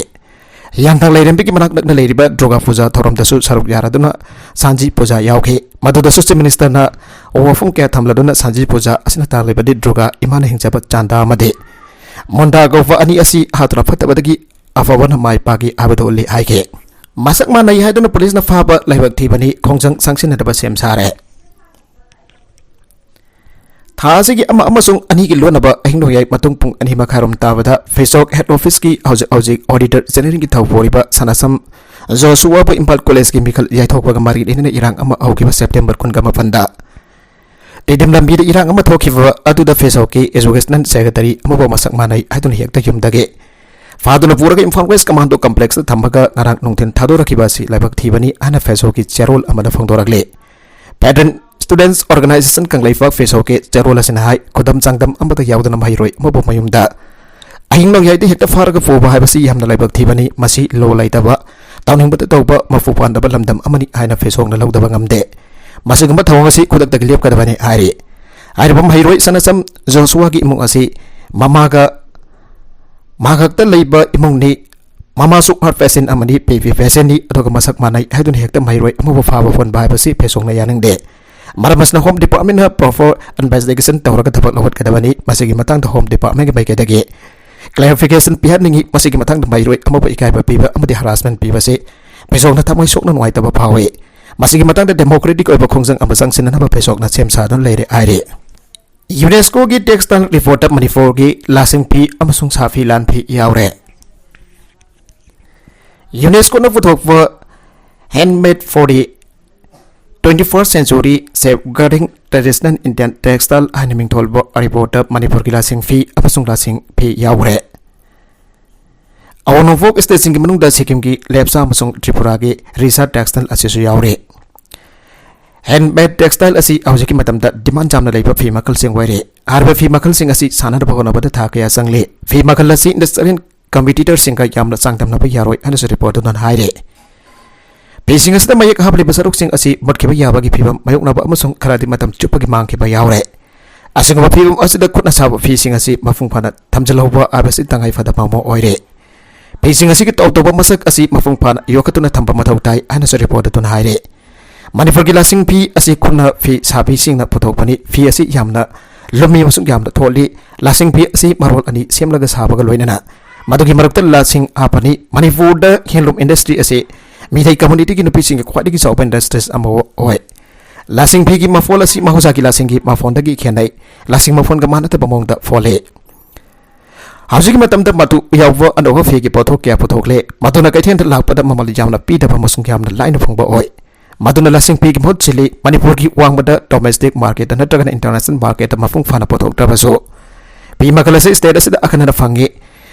ꯍꯤꯌꯥꯡꯊꯥꯡ ꯂꯥꯏꯔꯦꯝꯕꯤꯒꯤ ꯃꯅꯥꯛ ꯅꯛꯅ ꯂꯩꯔꯤꯕ ꯗꯨꯔꯒꯥ ꯄꯨꯖꯥ ꯊꯧꯔꯝꯗꯁꯨ ꯁꯔꯨꯛ ꯌꯥꯔꯗꯨꯅ ꯁꯥꯟꯖꯤ ꯄꯨꯖꯥ ꯌꯥꯎꯈꯤ꯫ ꯃꯗꯨꯗꯁꯨ Chief Ministerꯅ ꯋꯥꯐꯝ ꯀꯌꯥ ꯊꯝꯂꯗꯨꯅ ꯁꯥꯟꯖꯤ ꯄꯨꯖꯥ ꯑꯁꯤꯅ ꯇꯥꯛꯂꯤꯕꯗꯤ ꯗꯨꯔꯒꯥ ꯏꯃꯥꯅ ꯍꯤꯡꯖꯕ ꯆꯥꯟꯗꯥ ꯑꯃꯗꯤ ꯃꯣꯟꯗꯥ ꯀꯧꯕ ꯑꯅꯤ ꯑꯁꯤ ꯍꯥꯠꯇꯨꯅ ꯐꯠꯇꯕꯗꯒꯤ ꯑꯐꯕꯅ ꯃꯥꯏ ꯄꯥꯛꯏ ꯍꯥꯏꯕꯗꯨ ꯎꯠꯂꯤ ꯍꯥꯏꯈꯤ꯫ ꯃꯁꯛ ꯃꯥꯟꯅꯩ ꯍꯥꯏꯗꯨꯅ policeꯅ ꯐꯥꯕ ꯂꯥꯏꯕꯛ ꯊꯤꯕꯅꯤ, ꯈꯣꯡꯖꯪ ꯆꯪꯁꯤꯟꯅꯗꯕ ꯁꯦꯝ ꯁꯥꯔꯦ꯫ ꯊꯥ ꯑꯁꯤꯒꯤ ꯑꯃ ꯑꯃꯁꯨꯡ ꯑꯅꯤꯒꯤ ꯂꯣꯟꯅꯕ ꯑꯍꯤꯡ ꯅꯣꯡꯌꯥꯏ ꯃꯇꯨꯡ ꯄꯨꯡ ꯑꯅꯤ ꯃꯈꯥꯏꯔꯣꯝ ꯇꯥꯕꯗ ꯐꯦꯁꯣꯛ head officeꯀꯤ ꯍꯧꯖꯤꯛ ꯍꯧꯖꯤꯛ Auditor Generalꯒꯤ ꯊꯧꯄꯨꯔꯤꯕ ꯁꯅꯥꯁꯝ ꯖꯣꯁꯨꯋꯥꯕꯨ ꯏꯝꯐꯥꯜ collegeꯀꯤ ꯃꯤꯈꯜ ꯌꯥꯏꯊꯣꯛꯄꯒ ꯃꯔꯤ ꯂꯩꯅꯅ ꯏꯔꯥꯡ ꯑꯃ ꯍꯧꯈꯤꯕ September ꯀꯨꯟꯒ ꯃꯥꯄꯟꯗ ꯇꯤꯗꯤꯝ ꯂꯝꯕꯤꯗ ꯏꯔꯥꯡ ꯑꯃ ꯊꯣꯛꯈꯤꯕ ꯑꯗꯨꯗ ꯐꯦꯁꯣꯛꯀꯤ educational secretary ꯑꯃꯕꯨ ꯃꯁꯛ ꯃꯥꯟꯅꯩ ꯍꯥꯏꯗꯨꯅ ꯍꯦꯛꯇ ꯌꯨꯝꯗꯒꯤ ꯐꯥꯗꯨꯅ ꯄꯨꯔꯒ ꯏꯝꯐꯥꯜ West Commando Complexꯇ ꯊꯝꯃꯒ ꯉꯔꯥꯡ ꯅꯨꯡꯊꯤꯜ ꯊꯥꯗꯣꯔꯛꯈꯤꯕ ꯑꯁꯤ ꯂꯥꯏꯕꯛ ꯊꯤꯕꯅꯤ ꯍꯥꯏꯅ ꯐꯦꯁꯣꯛꯀꯤ ꯆꯦꯔꯣꯜ ꯑꯃꯗ ꯐꯣꯡꯗꯣꯔꯛꯂꯤ꯫ Veteran Students Organization ꯀꯪꯂꯩꯄꯥꯛ ꯐꯦꯁꯣꯛꯀꯤ ꯆꯦꯔꯣꯜ ꯑꯁꯤꯅ ꯍꯥꯏ, ꯈꯨꯗꯝ ꯆꯥꯡꯗꯝ ꯑꯃꯠꯇ ꯌꯥꯎꯗꯅ ꯃꯍꯩꯔꯣꯏ ꯑꯃꯕꯨ ꯃꯌꯨꯝꯗ ꯑꯍꯤꯡ ꯅꯣꯡꯌꯥꯏꯗ ꯍꯦꯛꯇ ꯐꯥꯔꯒ ꯄꯨꯕ ꯍꯥꯏꯕꯁꯤ ꯌꯥꯝꯅ ꯂꯥꯏꯕꯛ ꯊꯤꯕꯅꯤ꯫ ꯃꯁꯤ law ꯂꯩꯇꯕ, ꯇꯧꯅꯤꯡꯕꯗ ꯇꯧꯕ, ꯃꯄꯨ ꯄꯥꯟꯗꯕ ꯂꯝꯗꯝ ꯑꯃꯅꯤ ꯍꯥꯏꯅ ꯐꯦꯁꯣꯛꯅ ꯂꯧꯗꯕ ꯉꯝꯗꯦ꯫ ꯃꯁꯤꯒꯨꯝꯕ ꯊꯧꯑꯣꯡ ꯑꯁꯤ ꯈꯨꯗꯛꯇꯒꯤ ꯂꯦꯞꯀꯗꯕꯅꯤ ꯍꯥꯏꯔꯤ꯫ ꯍꯥꯏꯔꯤꯕ ꯃꯍꯩꯔꯣꯏ ꯁꯅꯥꯁꯝ ꯖꯣꯁꯨꯋꯥꯒꯤ ꯏꯃꯨꯡ ꯑꯁꯤ ꯃꯃꯥꯒ ꯃꯍꯥꯛ ꯈꯛꯇ ꯂꯩꯕ ꯏꯃꯨꯡꯅꯤ꯫ ꯃꯃꯥꯁꯨ ꯍꯥꯔꯠ ꯄꯦꯁꯦꯟ ꯑꯃꯅꯤ, ꯄꯤ ꯚꯤ ꯄꯦꯁꯦꯟꯅꯤ, ꯑꯗꯨꯒ ꯃꯁꯛ ꯃꯥꯟꯅꯩ ꯍꯥꯏꯗꯨꯅ ꯍꯦꯛꯇ ꯃꯍꯩꯔꯣꯏ ꯑꯃꯕꯨ ꯐꯥꯕ ꯐꯣꯟꯕ ꯍꯥꯏꯕꯁꯤ ꯐꯦꯁꯣꯛꯅ ꯌꯥꯅꯤꯡꯗꯦ꯫ ꯃꯔꯝ ꯑꯁꯤꯅ ꯍꯣꯝ ꯗꯤꯄꯥꯔꯠꯃꯦꯟꯅ ꯄ꯭ꯔꯣꯄꯔ ꯏꯟꯚꯦꯁꯇꯤꯒꯦꯁꯟ ꯇꯧꯔꯒ ꯊꯕꯛ ꯂꯧꯈꯠꯀꯗꯕꯅꯤ꯫ ꯃꯁꯤꯒꯤ ꯃꯇꯥꯡꯗ ꯍꯣꯝ ꯗꯤꯄꯥꯔꯠꯃꯦꯟꯒꯤ ꯃꯥꯏꯀꯩꯗꯒꯤ ꯀ꯭ꯂꯦꯔꯤꯐꯤꯀꯦꯁꯟ ꯄꯤꯍꯟꯅꯤꯡꯏ꯫ ꯃꯁꯤꯒꯤ ꯃꯇꯥꯡꯗ ꯃꯍꯩꯔꯣꯏ ꯑꯃꯕꯨ ꯏꯀꯥꯏꯕ ꯄꯤꯕ ꯑꯃꯗꯤ ꯍꯔꯥꯁꯃꯦꯟ ꯄꯤꯕꯁꯤ ꯐꯦꯁꯣꯛꯅ ꯊꯃꯣꯏ ꯁꯣꯛꯅ ꯅꯨꯡꯉꯥꯏꯇꯕ ꯐꯥꯎꯏ꯫ ꯃꯁꯤꯒꯤ ꯃꯇꯥꯡꯗ ꯗꯦꯃꯣꯀ꯭ꯔꯦꯇꯤꯛ ꯑꯣꯏꯕ ꯈꯣꯡꯖꯪ ꯑꯃ ꯆꯪꯁꯤꯟꯅꯅꯕ ꯐꯦꯁꯣꯛꯅ ꯁꯦꯝ ꯁꯥꯗꯨꯅ ꯂꯩꯔꯦ ꯍꯥꯏꯔꯤ꯫ ꯌꯨꯅꯦꯁꯀꯣꯒꯤ ꯇꯦꯛꯁꯇꯥꯏꯜ ꯔꯤꯄꯣꯔꯠꯇ ꯃꯅꯤꯄꯨꯔꯒꯤ ꯂꯥꯁꯤꯡ ꯐꯤ ꯑꯃꯁꯨꯡ ꯁꯥꯐꯤ ꯂꯥꯟꯐꯤ ꯌꯥꯎꯔꯦ꯫ ꯌꯨꯅꯦꯁꯀꯣꯅ ꯄꯨꯊꯣꯛꯄ Handmade for the twenty-first Century, Safeguarding Traditional Indian Textile ꯍꯥꯏꯅ ꯃꯤꯡꯊꯣꯜꯕ ꯔꯤꯄꯣꯔꯠꯇ ꯃꯅꯤꯄꯨꯔꯒꯤ ꯂꯥꯁꯤꯡ ꯐꯤ ꯑꯃꯁꯨꯡ ꯂꯥꯁꯤꯡ ꯐꯤ ꯌꯥꯎꯈ꯭ꯔꯦ꯫ ꯑꯋꯥꯡ ꯅꯣꯡꯄꯣꯛ ꯁ꯭ꯇꯦꯠꯁꯤꯡꯒꯤ ꯃꯅꯨꯡꯗ ꯁꯤꯛꯀꯤꯝꯒꯤ ꯂꯦꯞꯆꯥ ꯑꯃꯁꯨꯡ ꯇ꯭ꯔꯤꯄꯨꯔꯥꯒꯤ ꯔꯤꯁꯥ ꯇꯦꯛꯁꯇꯥꯏꯜ ꯑꯁꯤꯁꯨ ꯌꯥꯎꯔꯤ꯫ ꯍꯦꯟꯃꯦꯗ ꯇꯦꯛꯁꯇꯥꯏꯜ ꯑꯁꯤ ꯍꯧꯖꯤꯛꯀꯤ ꯃꯇꯝꯗ ꯗꯤꯃꯥꯟ ꯌꯥꯝꯅ ꯂꯩꯕ ꯐꯤ ꯃꯈꯜꯁꯤꯡ ꯑꯣꯏꯔꯤ꯫ ꯍꯥꯏꯔꯤꯕ ꯐꯤ ꯃꯈꯜꯁꯤꯡ ꯑꯁꯤ ꯁꯥꯅꯅꯕ ꯍꯣꯠꯅꯕꯗ ꯊꯥ ꯀꯌꯥ ꯆꯪꯂꯤ꯫ ꯐꯤ ꯃꯈꯜ ꯑꯁꯤ ꯏꯟꯗꯁꯇ꯭ꯔꯤꯌꯦꯜ ꯀꯝꯄꯤꯇꯤꯇꯔꯁꯤꯡꯒ ꯌꯥꯝꯅ ꯆꯥꯡꯗꯝꯅꯕ ꯌꯥꯔꯣꯏ ꯍꯥꯏꯅꯁꯨ ꯔꯤꯄꯣꯔꯠ ꯑꯗꯨꯅ ꯍꯥꯏꯔꯤ꯫ ꯐꯤꯁꯤꯡ ꯑꯁꯤꯗ ꯃꯌꯦꯛ ꯍꯥꯞꯂꯤꯕ ꯁꯔꯨꯛꯁꯤꯡ ꯑꯁꯤ ꯃꯨꯠꯈꯤꯕ ꯌꯥꯕꯒꯤ ꯐꯤꯕꯝ ꯃꯥꯌꯣꯛꯅꯕ ꯑꯃꯁꯨꯡ ꯈꯔꯗꯤ ꯃꯇꯝ ꯆꯨꯞꯄꯒꯤ ꯃꯥꯡꯈꯤꯕ ꯌꯥꯎꯔꯦ꯫ ꯑꯁꯤꯒꯨꯝꯕ ꯐꯤꯕꯝ ꯑꯁꯤꯗ ꯈꯨꯠꯅ ꯁꯥꯕ ꯐꯤꯁꯤꯡ ꯑꯁꯤ ꯃꯄꯨꯡ ꯐꯥꯅ ꯊꯝꯖꯤꯜꯍꯧꯕ ꯍꯥꯏꯕꯁꯤ ꯇꯉꯥꯏ ꯐꯗꯕ ꯑꯃ ꯑꯣꯏꯔꯦ꯫ ꯐꯤꯁꯤꯡ ꯑꯁꯤꯒꯤ ꯇꯣꯞ ꯇꯣꯞꯄ ꯃꯁꯛ ꯑꯁꯤ ꯃꯄꯨꯡ ꯐꯥꯅ ꯌꯣꯛꯈꯠꯇꯨꯅ ꯊꯝꯕ ꯃꯊꯧ ꯇꯥꯏ ꯍꯥꯏꯅꯁꯨ ꯔꯤꯄꯣꯔꯠ ꯑꯗꯨꯅ ꯍꯥꯏꯔꯤ꯫ ꯃꯅꯤꯄꯨꯔꯒꯤ ꯂꯥꯁꯤꯡ ꯐꯤ ꯑꯁꯤ ꯈꯨꯠꯅ ꯐꯤ ꯁꯥꯕꯤꯁꯤꯡꯅ ꯄꯨꯊꯣꯛꯄꯅꯤ꯫ ꯐꯤ ꯑꯁꯤ ꯌꯥꯝꯅ ꯂꯨꯝꯃꯤ ꯑꯃꯁꯨꯡ ꯌꯥꯝꯅ ꯊꯣꯠꯂꯤ꯫ ꯂꯥꯁꯤꯡ ꯐꯤ ꯑꯁꯤ ꯃꯔꯣꯜ ꯑꯅꯤ ꯁꯦꯝꯂꯒ ꯁꯥꯕꯒ ꯂꯣꯏꯅꯅ ꯃꯗꯨꯒꯤ ꯃꯔꯛꯇ ꯂꯥꯁꯤꯡ ꯍꯥꯞꯄꯅꯤ꯫ ꯃꯅꯤꯄꯨꯔꯗ ꯍꯦꯟꯂꯨꯝ ꯏꯟꯗꯁꯇ꯭ꯔꯤ ꯑꯁꯤ ꯃꯤꯇꯩ ꯀꯝꯃꯨꯅꯤꯇꯤꯒꯤ ꯅꯨꯄꯤꯁꯤꯡꯒꯤ ꯈ꯭ꯋꯥꯏꯗꯒꯤ ꯆꯥꯎꯕ ꯏꯟꯗꯁꯇ꯭ꯔꯤꯁ ꯑꯃ ꯑꯣꯏ꯫ ꯂꯥꯁꯤꯡ ꯐꯤꯒꯤ ꯃꯐꯣꯜ ꯑꯁꯤ ꯃꯍꯧꯁꯥꯒꯤ ꯂꯥꯁꯤꯡꯒꯤ ꯃꯐꯣꯟꯗꯒꯤ ꯈꯦꯠꯅꯩ꯫ ꯂꯥꯁꯤꯡ ꯃꯐꯣꯟꯒ ꯃꯥꯟꯅꯗꯕ ꯃꯑꯣꯡꯗ ꯐꯣꯜꯂꯤ꯫ ꯍꯧꯖꯤꯛꯀꯤ ꯃꯇꯝꯗ ꯃꯇꯨ ꯌꯥꯎꯕ ꯑꯅꯧꯕ ꯐꯤꯒꯤ ꯄꯣꯠꯊꯣꯛ ꯀꯌꯥ ꯄꯨꯊꯣꯛꯂꯦ꯫ ꯃꯗꯨꯅ ꯀꯩꯊꯦꯜꯗ ꯂꯥꯛꯄꯗ ꯃꯃꯜ ꯌꯥꯝꯅ ꯄꯤꯗꯕ ꯑꯃꯁꯨꯡ ꯌꯥꯝꯅ ꯂꯥꯏꯅ ꯐꯪꯕ ꯑꯣꯏ꯫ ꯃꯗꯨꯅ ꯂꯥꯁꯤꯡ ꯐꯤꯒꯤ ꯃꯍꯨꯠ ꯁꯤꯜꯂꯤ꯫ ꯃꯅꯤꯄꯨꯔꯒꯤ ꯋꯥꯡꯃꯗ ꯗꯣꯃꯦꯁꯇꯤꯛ ꯃꯥꯔꯀꯦꯠꯇ ꯅꯠꯇ꯭ꯔꯒꯅ ꯏꯟꯇꯔꯅꯦꯁꯅꯦꯜ ꯃꯥꯔꯀꯦꯠꯇ ꯃꯄꯨꯡ ꯐꯥꯅ ꯄꯨꯊꯣꯛꯇ꯭ꯔꯕꯁꯨ, ꯐꯤ ꯃꯈꯜ ꯑꯁꯤ ꯁ꯭ꯇꯦꯠ ꯑꯁꯤꯗ ꯑꯈꯟꯅꯅ ꯐꯪꯉꯤ꯫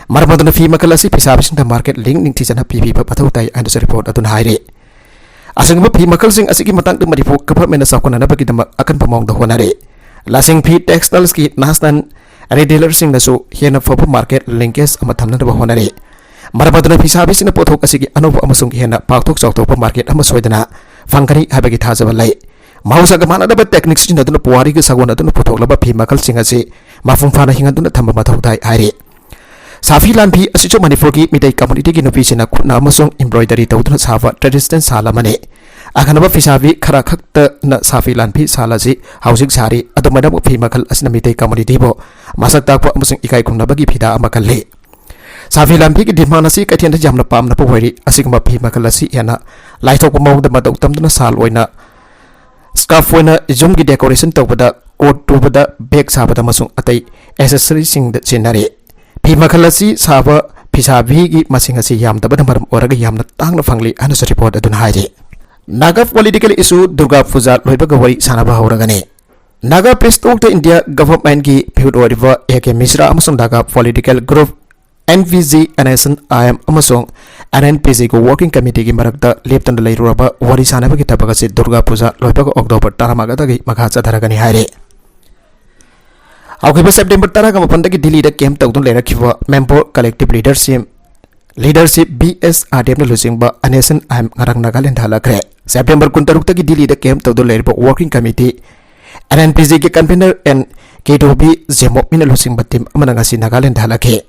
ꯃꯔꯝ ꯑꯗꯨꯅ ꯐꯤ ꯃꯈꯜ ꯑꯁꯤ ꯐꯤꯁꯥꯕꯤꯁꯤꯡꯗ ꯃꯥꯔꯀꯦꯠ ꯂꯤꯡ ꯅꯤꯡꯊꯤꯖꯅ ꯄꯤꯕꯤꯕ ꯃꯊꯧ ꯇꯥꯏ ꯍꯥꯏꯅꯁꯨ ꯔꯤꯄꯣꯔꯠ ꯑꯗꯨꯅ ꯍꯥꯏꯔꯤ꯫ ꯑꯁꯤꯒꯨꯝꯕ ꯐꯤ ꯃꯈꯜꯁꯤꯡ ꯑꯁꯤꯒꯤ ꯃꯇꯥꯡꯗ ꯃꯅꯤꯄꯨꯔ ꯒꯚꯔꯟꯃꯦꯟꯠꯅ ꯆꯥꯎꯈꯠꯅꯅꯕꯒꯤꯗꯃꯛ ꯑꯀꯟꯕ ꯃꯑꯣꯡꯗ ꯍꯣꯠꯅꯔꯤ꯫ ꯂꯥꯁꯤꯡ ꯐꯤ ꯇꯦꯛꯁꯇꯥꯏꯜꯁꯀꯤ ꯅꯦꯁꯅꯦꯜ ꯔꯤꯇꯦꯂꯔꯁꯤꯡꯅꯁꯨ ꯍꯦꯟꯅ ꯐꯕ ꯃꯥꯔꯀꯦꯠ ꯂꯤꯡꯀꯦꯖ ꯑꯃ ꯊꯝꯅꯅꯕ ꯍꯣꯠꯅꯔꯤ꯫ ꯃꯔꯝ ꯑꯗꯨꯅ ꯐꯤꯁꯥꯕꯤꯁꯤꯡꯅ ꯄꯣꯠꯊꯣꯛ ꯑꯁꯤꯒꯤ ꯑꯅꯧꯕ ꯑꯃꯁꯨꯡ ꯍꯦꯟꯅ ꯄꯥꯛꯊꯣꯛ ꯆꯥꯎꯊꯣꯛꯄ ꯃꯥꯔꯀꯦꯠ ꯑꯃ ꯁꯣꯏꯗꯅ ꯐꯪꯒꯅꯤ ꯍꯥꯏꯕꯒꯤ ꯊꯥꯖꯕ ꯂꯩ꯫ ꯃꯍꯧꯁꯥꯒ ꯃꯥꯟꯅꯗꯕ ꯇꯦꯛꯅꯤꯛ ꯁꯤꯖꯤꯟꯅꯗꯨꯅ ꯄꯨꯋꯥꯔꯤꯒ ꯁꯥꯒꯣꯟꯅꯗꯨꯅ ꯄꯨꯊꯣꯛꯂꯕ ꯐꯤ ꯃꯈꯜꯁꯤꯡ ꯑꯁꯤ ꯃꯄꯨꯡ ꯐꯥꯅ ꯍꯤꯡꯍꯟꯗꯨꯅ ꯊꯝꯕ ꯃꯊꯧ ꯇꯥꯏ ꯍꯥꯏꯔꯤ꯫ ꯁꯥꯐꯤ ꯂꯥꯟꯐꯤ ꯑꯁꯤꯁꯨ ꯃꯅꯤꯄꯨꯔꯒꯤ ꯃꯤꯇꯩ communityꯒꯤ ꯅꯨꯄꯤꯁꯤꯡꯅ ꯈꯨꯠꯅ ꯑꯃꯁꯨꯡ embroidery ꯇꯧꯗꯨꯅ ꯁꯥꯕ traditional ꯁꯥꯜ ꯑꯃꯅꯤ꯫ ꯑꯈꯟꯅꯕ ꯐꯤꯁꯥꯕꯤ ꯈꯔ ꯈꯛꯇꯅ ꯁꯥꯐꯤ ꯂꯥꯟꯐꯤ ꯁꯥꯜ ꯑꯁꯤ ꯍꯧꯖꯤꯛ ꯁꯥꯔꯤ꯫ ꯑꯗꯨꯃꯥꯏꯅ ꯐꯤ ꯃꯈꯜ ꯑꯁꯤꯅ ꯃꯤꯇꯩ communityꯕꯨ ꯃꯁꯛ ꯇꯥꯛꯄ ꯑꯃꯁꯨꯡ ꯏꯀꯥꯏ ꯈꯨꯝꯅꯕꯒꯤ ꯐꯤꯗꯥ ꯑꯃ ꯀꯜꯂꯤ꯫ ꯁꯥꯐꯤ ꯂꯥꯟꯐꯤꯒꯤ demand ꯑꯁꯤ ꯀꯩꯊꯦꯜꯗ ꯌꯥꯝꯅ ꯄꯥꯝꯅꯕ ꯑꯣꯏꯔꯤ꯫ ꯑꯁꯤꯒꯨꯝꯕ ꯐꯤ ꯃꯈꯜ ꯑꯁꯤ ꯍꯦꯟꯅ ꯂꯥꯏꯊꯣꯛꯄ ꯃꯑꯣꯡꯗ ꯃꯇꯧ ꯇꯝꯗꯨꯅ ꯁꯥꯜ ꯑꯣꯏꯅ, scarf ꯑꯣꯏꯅ, ꯌꯨꯝꯒꯤ decoration ꯇꯧꯕꯗ, coat ꯇꯨꯕꯗ, bag ꯁꯥꯕꯗ ꯑꯃꯁꯨꯡ ꯑꯇꯩ accessoryꯁꯤꯡꯗ ꯁꯤꯖꯤꯟꯅꯔꯤ꯫ ꯐꯤ ꯃꯈꯜ ꯑꯁꯤ ꯁꯥꯕ ꯐꯤꯁꯥꯕꯤꯒꯤ ꯃꯁꯤꯡ ꯑꯁꯤ ꯌꯥꯝꯗꯕꯅ ꯃꯔꯝ ꯑꯣꯏꯔꯒ ꯌꯥꯝꯅ ꯇꯥꯡꯅ ꯐꯪꯂꯤ ꯍꯥꯏꯅꯁꯨ report ꯑꯗꯨꯅ ꯍꯥꯏꯔꯤ꯫ Naga political issue, Durga Puja ꯂꯣꯏꯕꯒ ꯋꯥꯔꯤ ꯁꯥꯅꯕ ꯍꯧꯔꯒꯅꯤ꯫ Naga Peace Talkꯇ India governmentꯀꯤ feud ꯑꯣꯏꯔꯤꯕ A K ꯃꯤꯁ꯭ꯔꯥ ꯑꯃꯁꯨꯡ Naga political group N P G, N S N I M ꯑꯃꯁꯨꯡ N N P Gꯒꯤ working committeeꯒꯤ ꯃꯔꯛꯇ ꯂꯦꯞꯇꯅ ꯂꯩꯔꯨꯔꯕ ꯋꯥꯔꯤ ꯁꯥꯅꯕꯒꯤ ꯊꯕꯛ ꯑꯁꯤ ꯗꯨꯔꯒꯥ ꯄꯨꯖꯥ ꯂꯣꯏꯕꯒ October ꯇꯔꯥꯃꯉꯥꯗꯒꯤ ꯃꯈꯥ ꯆꯠꯊꯔꯒꯅꯤ ꯍꯥꯏꯔꯤ꯫ ꯍꯧꯈꯤꯕ September ꯇꯔꯥꯒ ꯃꯥꯄꯟꯗꯒꯤ ꯗꯤꯜꯂꯤꯗ camp ꯇꯧꯗꯨꯅ ꯂꯩꯔꯛꯈꯤꯕ member collective leadership, leadership B S R D Fꯅ ꯂꯨꯆꯤꯡꯕ N S N I M ꯉꯔꯥꯡ ꯅꯥꯒꯥꯂꯦꯟꯗ ꯍꯜꯂꯛꯈ꯭ꯔꯦ꯫ September ꯀꯨꯟꯇꯔꯨꯛꯇꯒꯤ ꯗꯤꯜꯂꯤꯗ camp ꯇꯧꯗꯨꯅ ꯂꯩꯔꯤꯕ working committee, N N P Gꯒꯤ convener N K ꯗꯣꯕꯤ ꯖꯦꯃꯣꯞꯃꯤꯅ ꯂꯨꯆꯤꯡꯕ team ꯑꯃꯅ ꯉꯁꯤ ꯅꯥꯒꯥꯂꯦꯟꯗ ꯍꯜꯂꯛꯈꯤ꯫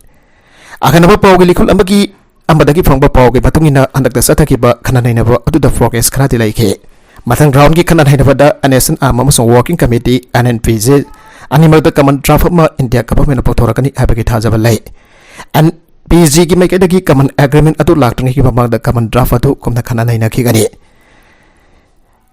ꯑꯈꯟꯅꯕ ꯄꯥꯎꯒꯤ ꯂꯤꯈꯨꯜ ꯑꯃꯒꯤ ꯑꯃꯗꯒꯤ ꯐꯪꯕ ꯄꯥꯎꯒꯤ ꯃꯇꯨꯡ ꯏꯟꯅ, ꯍꯟꯗꯛꯇ ꯆꯠꯊꯈꯤꯕ ꯈꯟꯅ ꯅꯩꯅꯕ ꯑꯗꯨꯗ progress ꯈꯔꯗꯤ ꯂꯩꯈꯤ꯫ ꯃꯊꯪ roundꯒꯤ ꯈꯟꯅ ꯅꯩꯅꯕꯗ N S N I M ꯑꯃꯁꯨꯡ working committee N N P G ꯑꯅꯤꯃꯛꯇ common draft ꯑꯃ India governmentꯅ ꯄꯨꯊꯣꯔꯛꯀꯅꯤ ꯍꯥꯏꯕꯒꯤ ꯊꯥꯖꯕ ꯂꯩ꯫ N P Gꯒꯤ ꯃꯥꯏꯀꯩꯗꯒꯤ common agreement ꯑꯗꯨ ꯂꯥꯛꯇ꯭ꯔꯤꯉꯩꯒꯤ ꯃꯃꯥꯡꯗ common draft ꯑꯗꯨ ꯀꯨꯞꯅ ꯈꯟꯅ ꯅꯩꯅꯈꯤꯒꯅꯤ꯫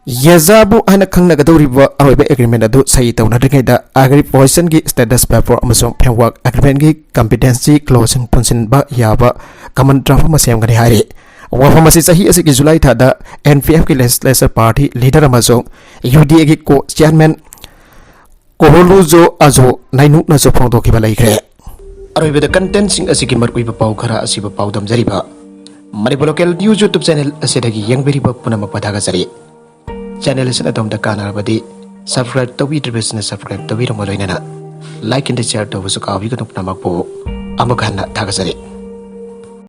ꯌꯦꯖꯥꯕꯨ ꯍꯥꯏꯅ ꯈꯪꯅꯒꯗꯧꯔꯤꯕ ꯑꯔꯣꯏꯕ agreement ꯑꯗꯨ ꯁꯍꯤ ꯇꯧꯅꯗ꯭ꯔꯤꯉꯩꯗ, agri positionꯒꯤ status paper ꯑꯃꯁꯨꯡ framework agreementꯀꯤ competency clauseꯁꯤꯡ ꯄꯨꯟꯁꯤꯟꯕ ꯌꯥꯕ common draft ꯑꯃ ꯁꯦꯝꯒꯅꯤ ꯍꯥꯏꯔꯤ꯫ ꯋꯥꯐꯝ ꯑꯁꯤ ꯆꯍꯤ ꯑꯁꯤꯒꯤ July ꯊꯥꯗ N P Fꯀꯤ legislature party leader ꯑꯃꯁꯨꯡ U D Aꯒꯤ co-chairman ꯀꯣꯍꯣꯂꯨꯖꯣ ꯑꯖꯣ ꯅꯥꯏꯅꯨꯛꯅꯁꯨ ꯐꯣꯡꯗꯣꯛꯈꯤꯕ ꯂꯩꯈ꯭ꯔꯦ꯫ ꯑꯔꯣꯏꯕꯗ contentꯁꯤꯡ ꯑꯁꯤꯒꯤ ꯃꯔꯨꯑꯣꯏꯕ ꯄꯥꯎ ꯈꯔ ꯑꯁꯤꯕꯨ ꯄꯥꯎꯗꯝꯖꯔꯤꯕ Manipur Local News YouTube channel ꯑꯁꯤꯗꯒꯤ ꯌꯦꯡꯕꯤꯔꯤꯕ ꯄꯨꯝꯅꯃꯛꯄꯨ ꯊꯥꯒꯠꯆꯔꯤ꯫ Channel ꯑꯁꯤꯅ ꯑꯗꯣꯝꯗ ꯀꯥꯟꯅꯔꯕꯗꯤ subscribe ꯇꯧꯕꯤꯗ꯭ꯔꯤꯕꯁꯤꯡꯅ subscribe ꯇꯧꯕꯤꯔꯝꯕ ꯂꯣꯏꯅꯅ like and share ꯇꯧꯕꯁꯨ ꯀꯥꯎꯕꯤꯒꯅꯨ꯫ ꯄꯨꯝꯅꯃꯛꯄꯨ ꯑꯃꯨꯛ ꯍꯟꯅ ꯊꯥꯒꯠꯆꯔꯤ꯫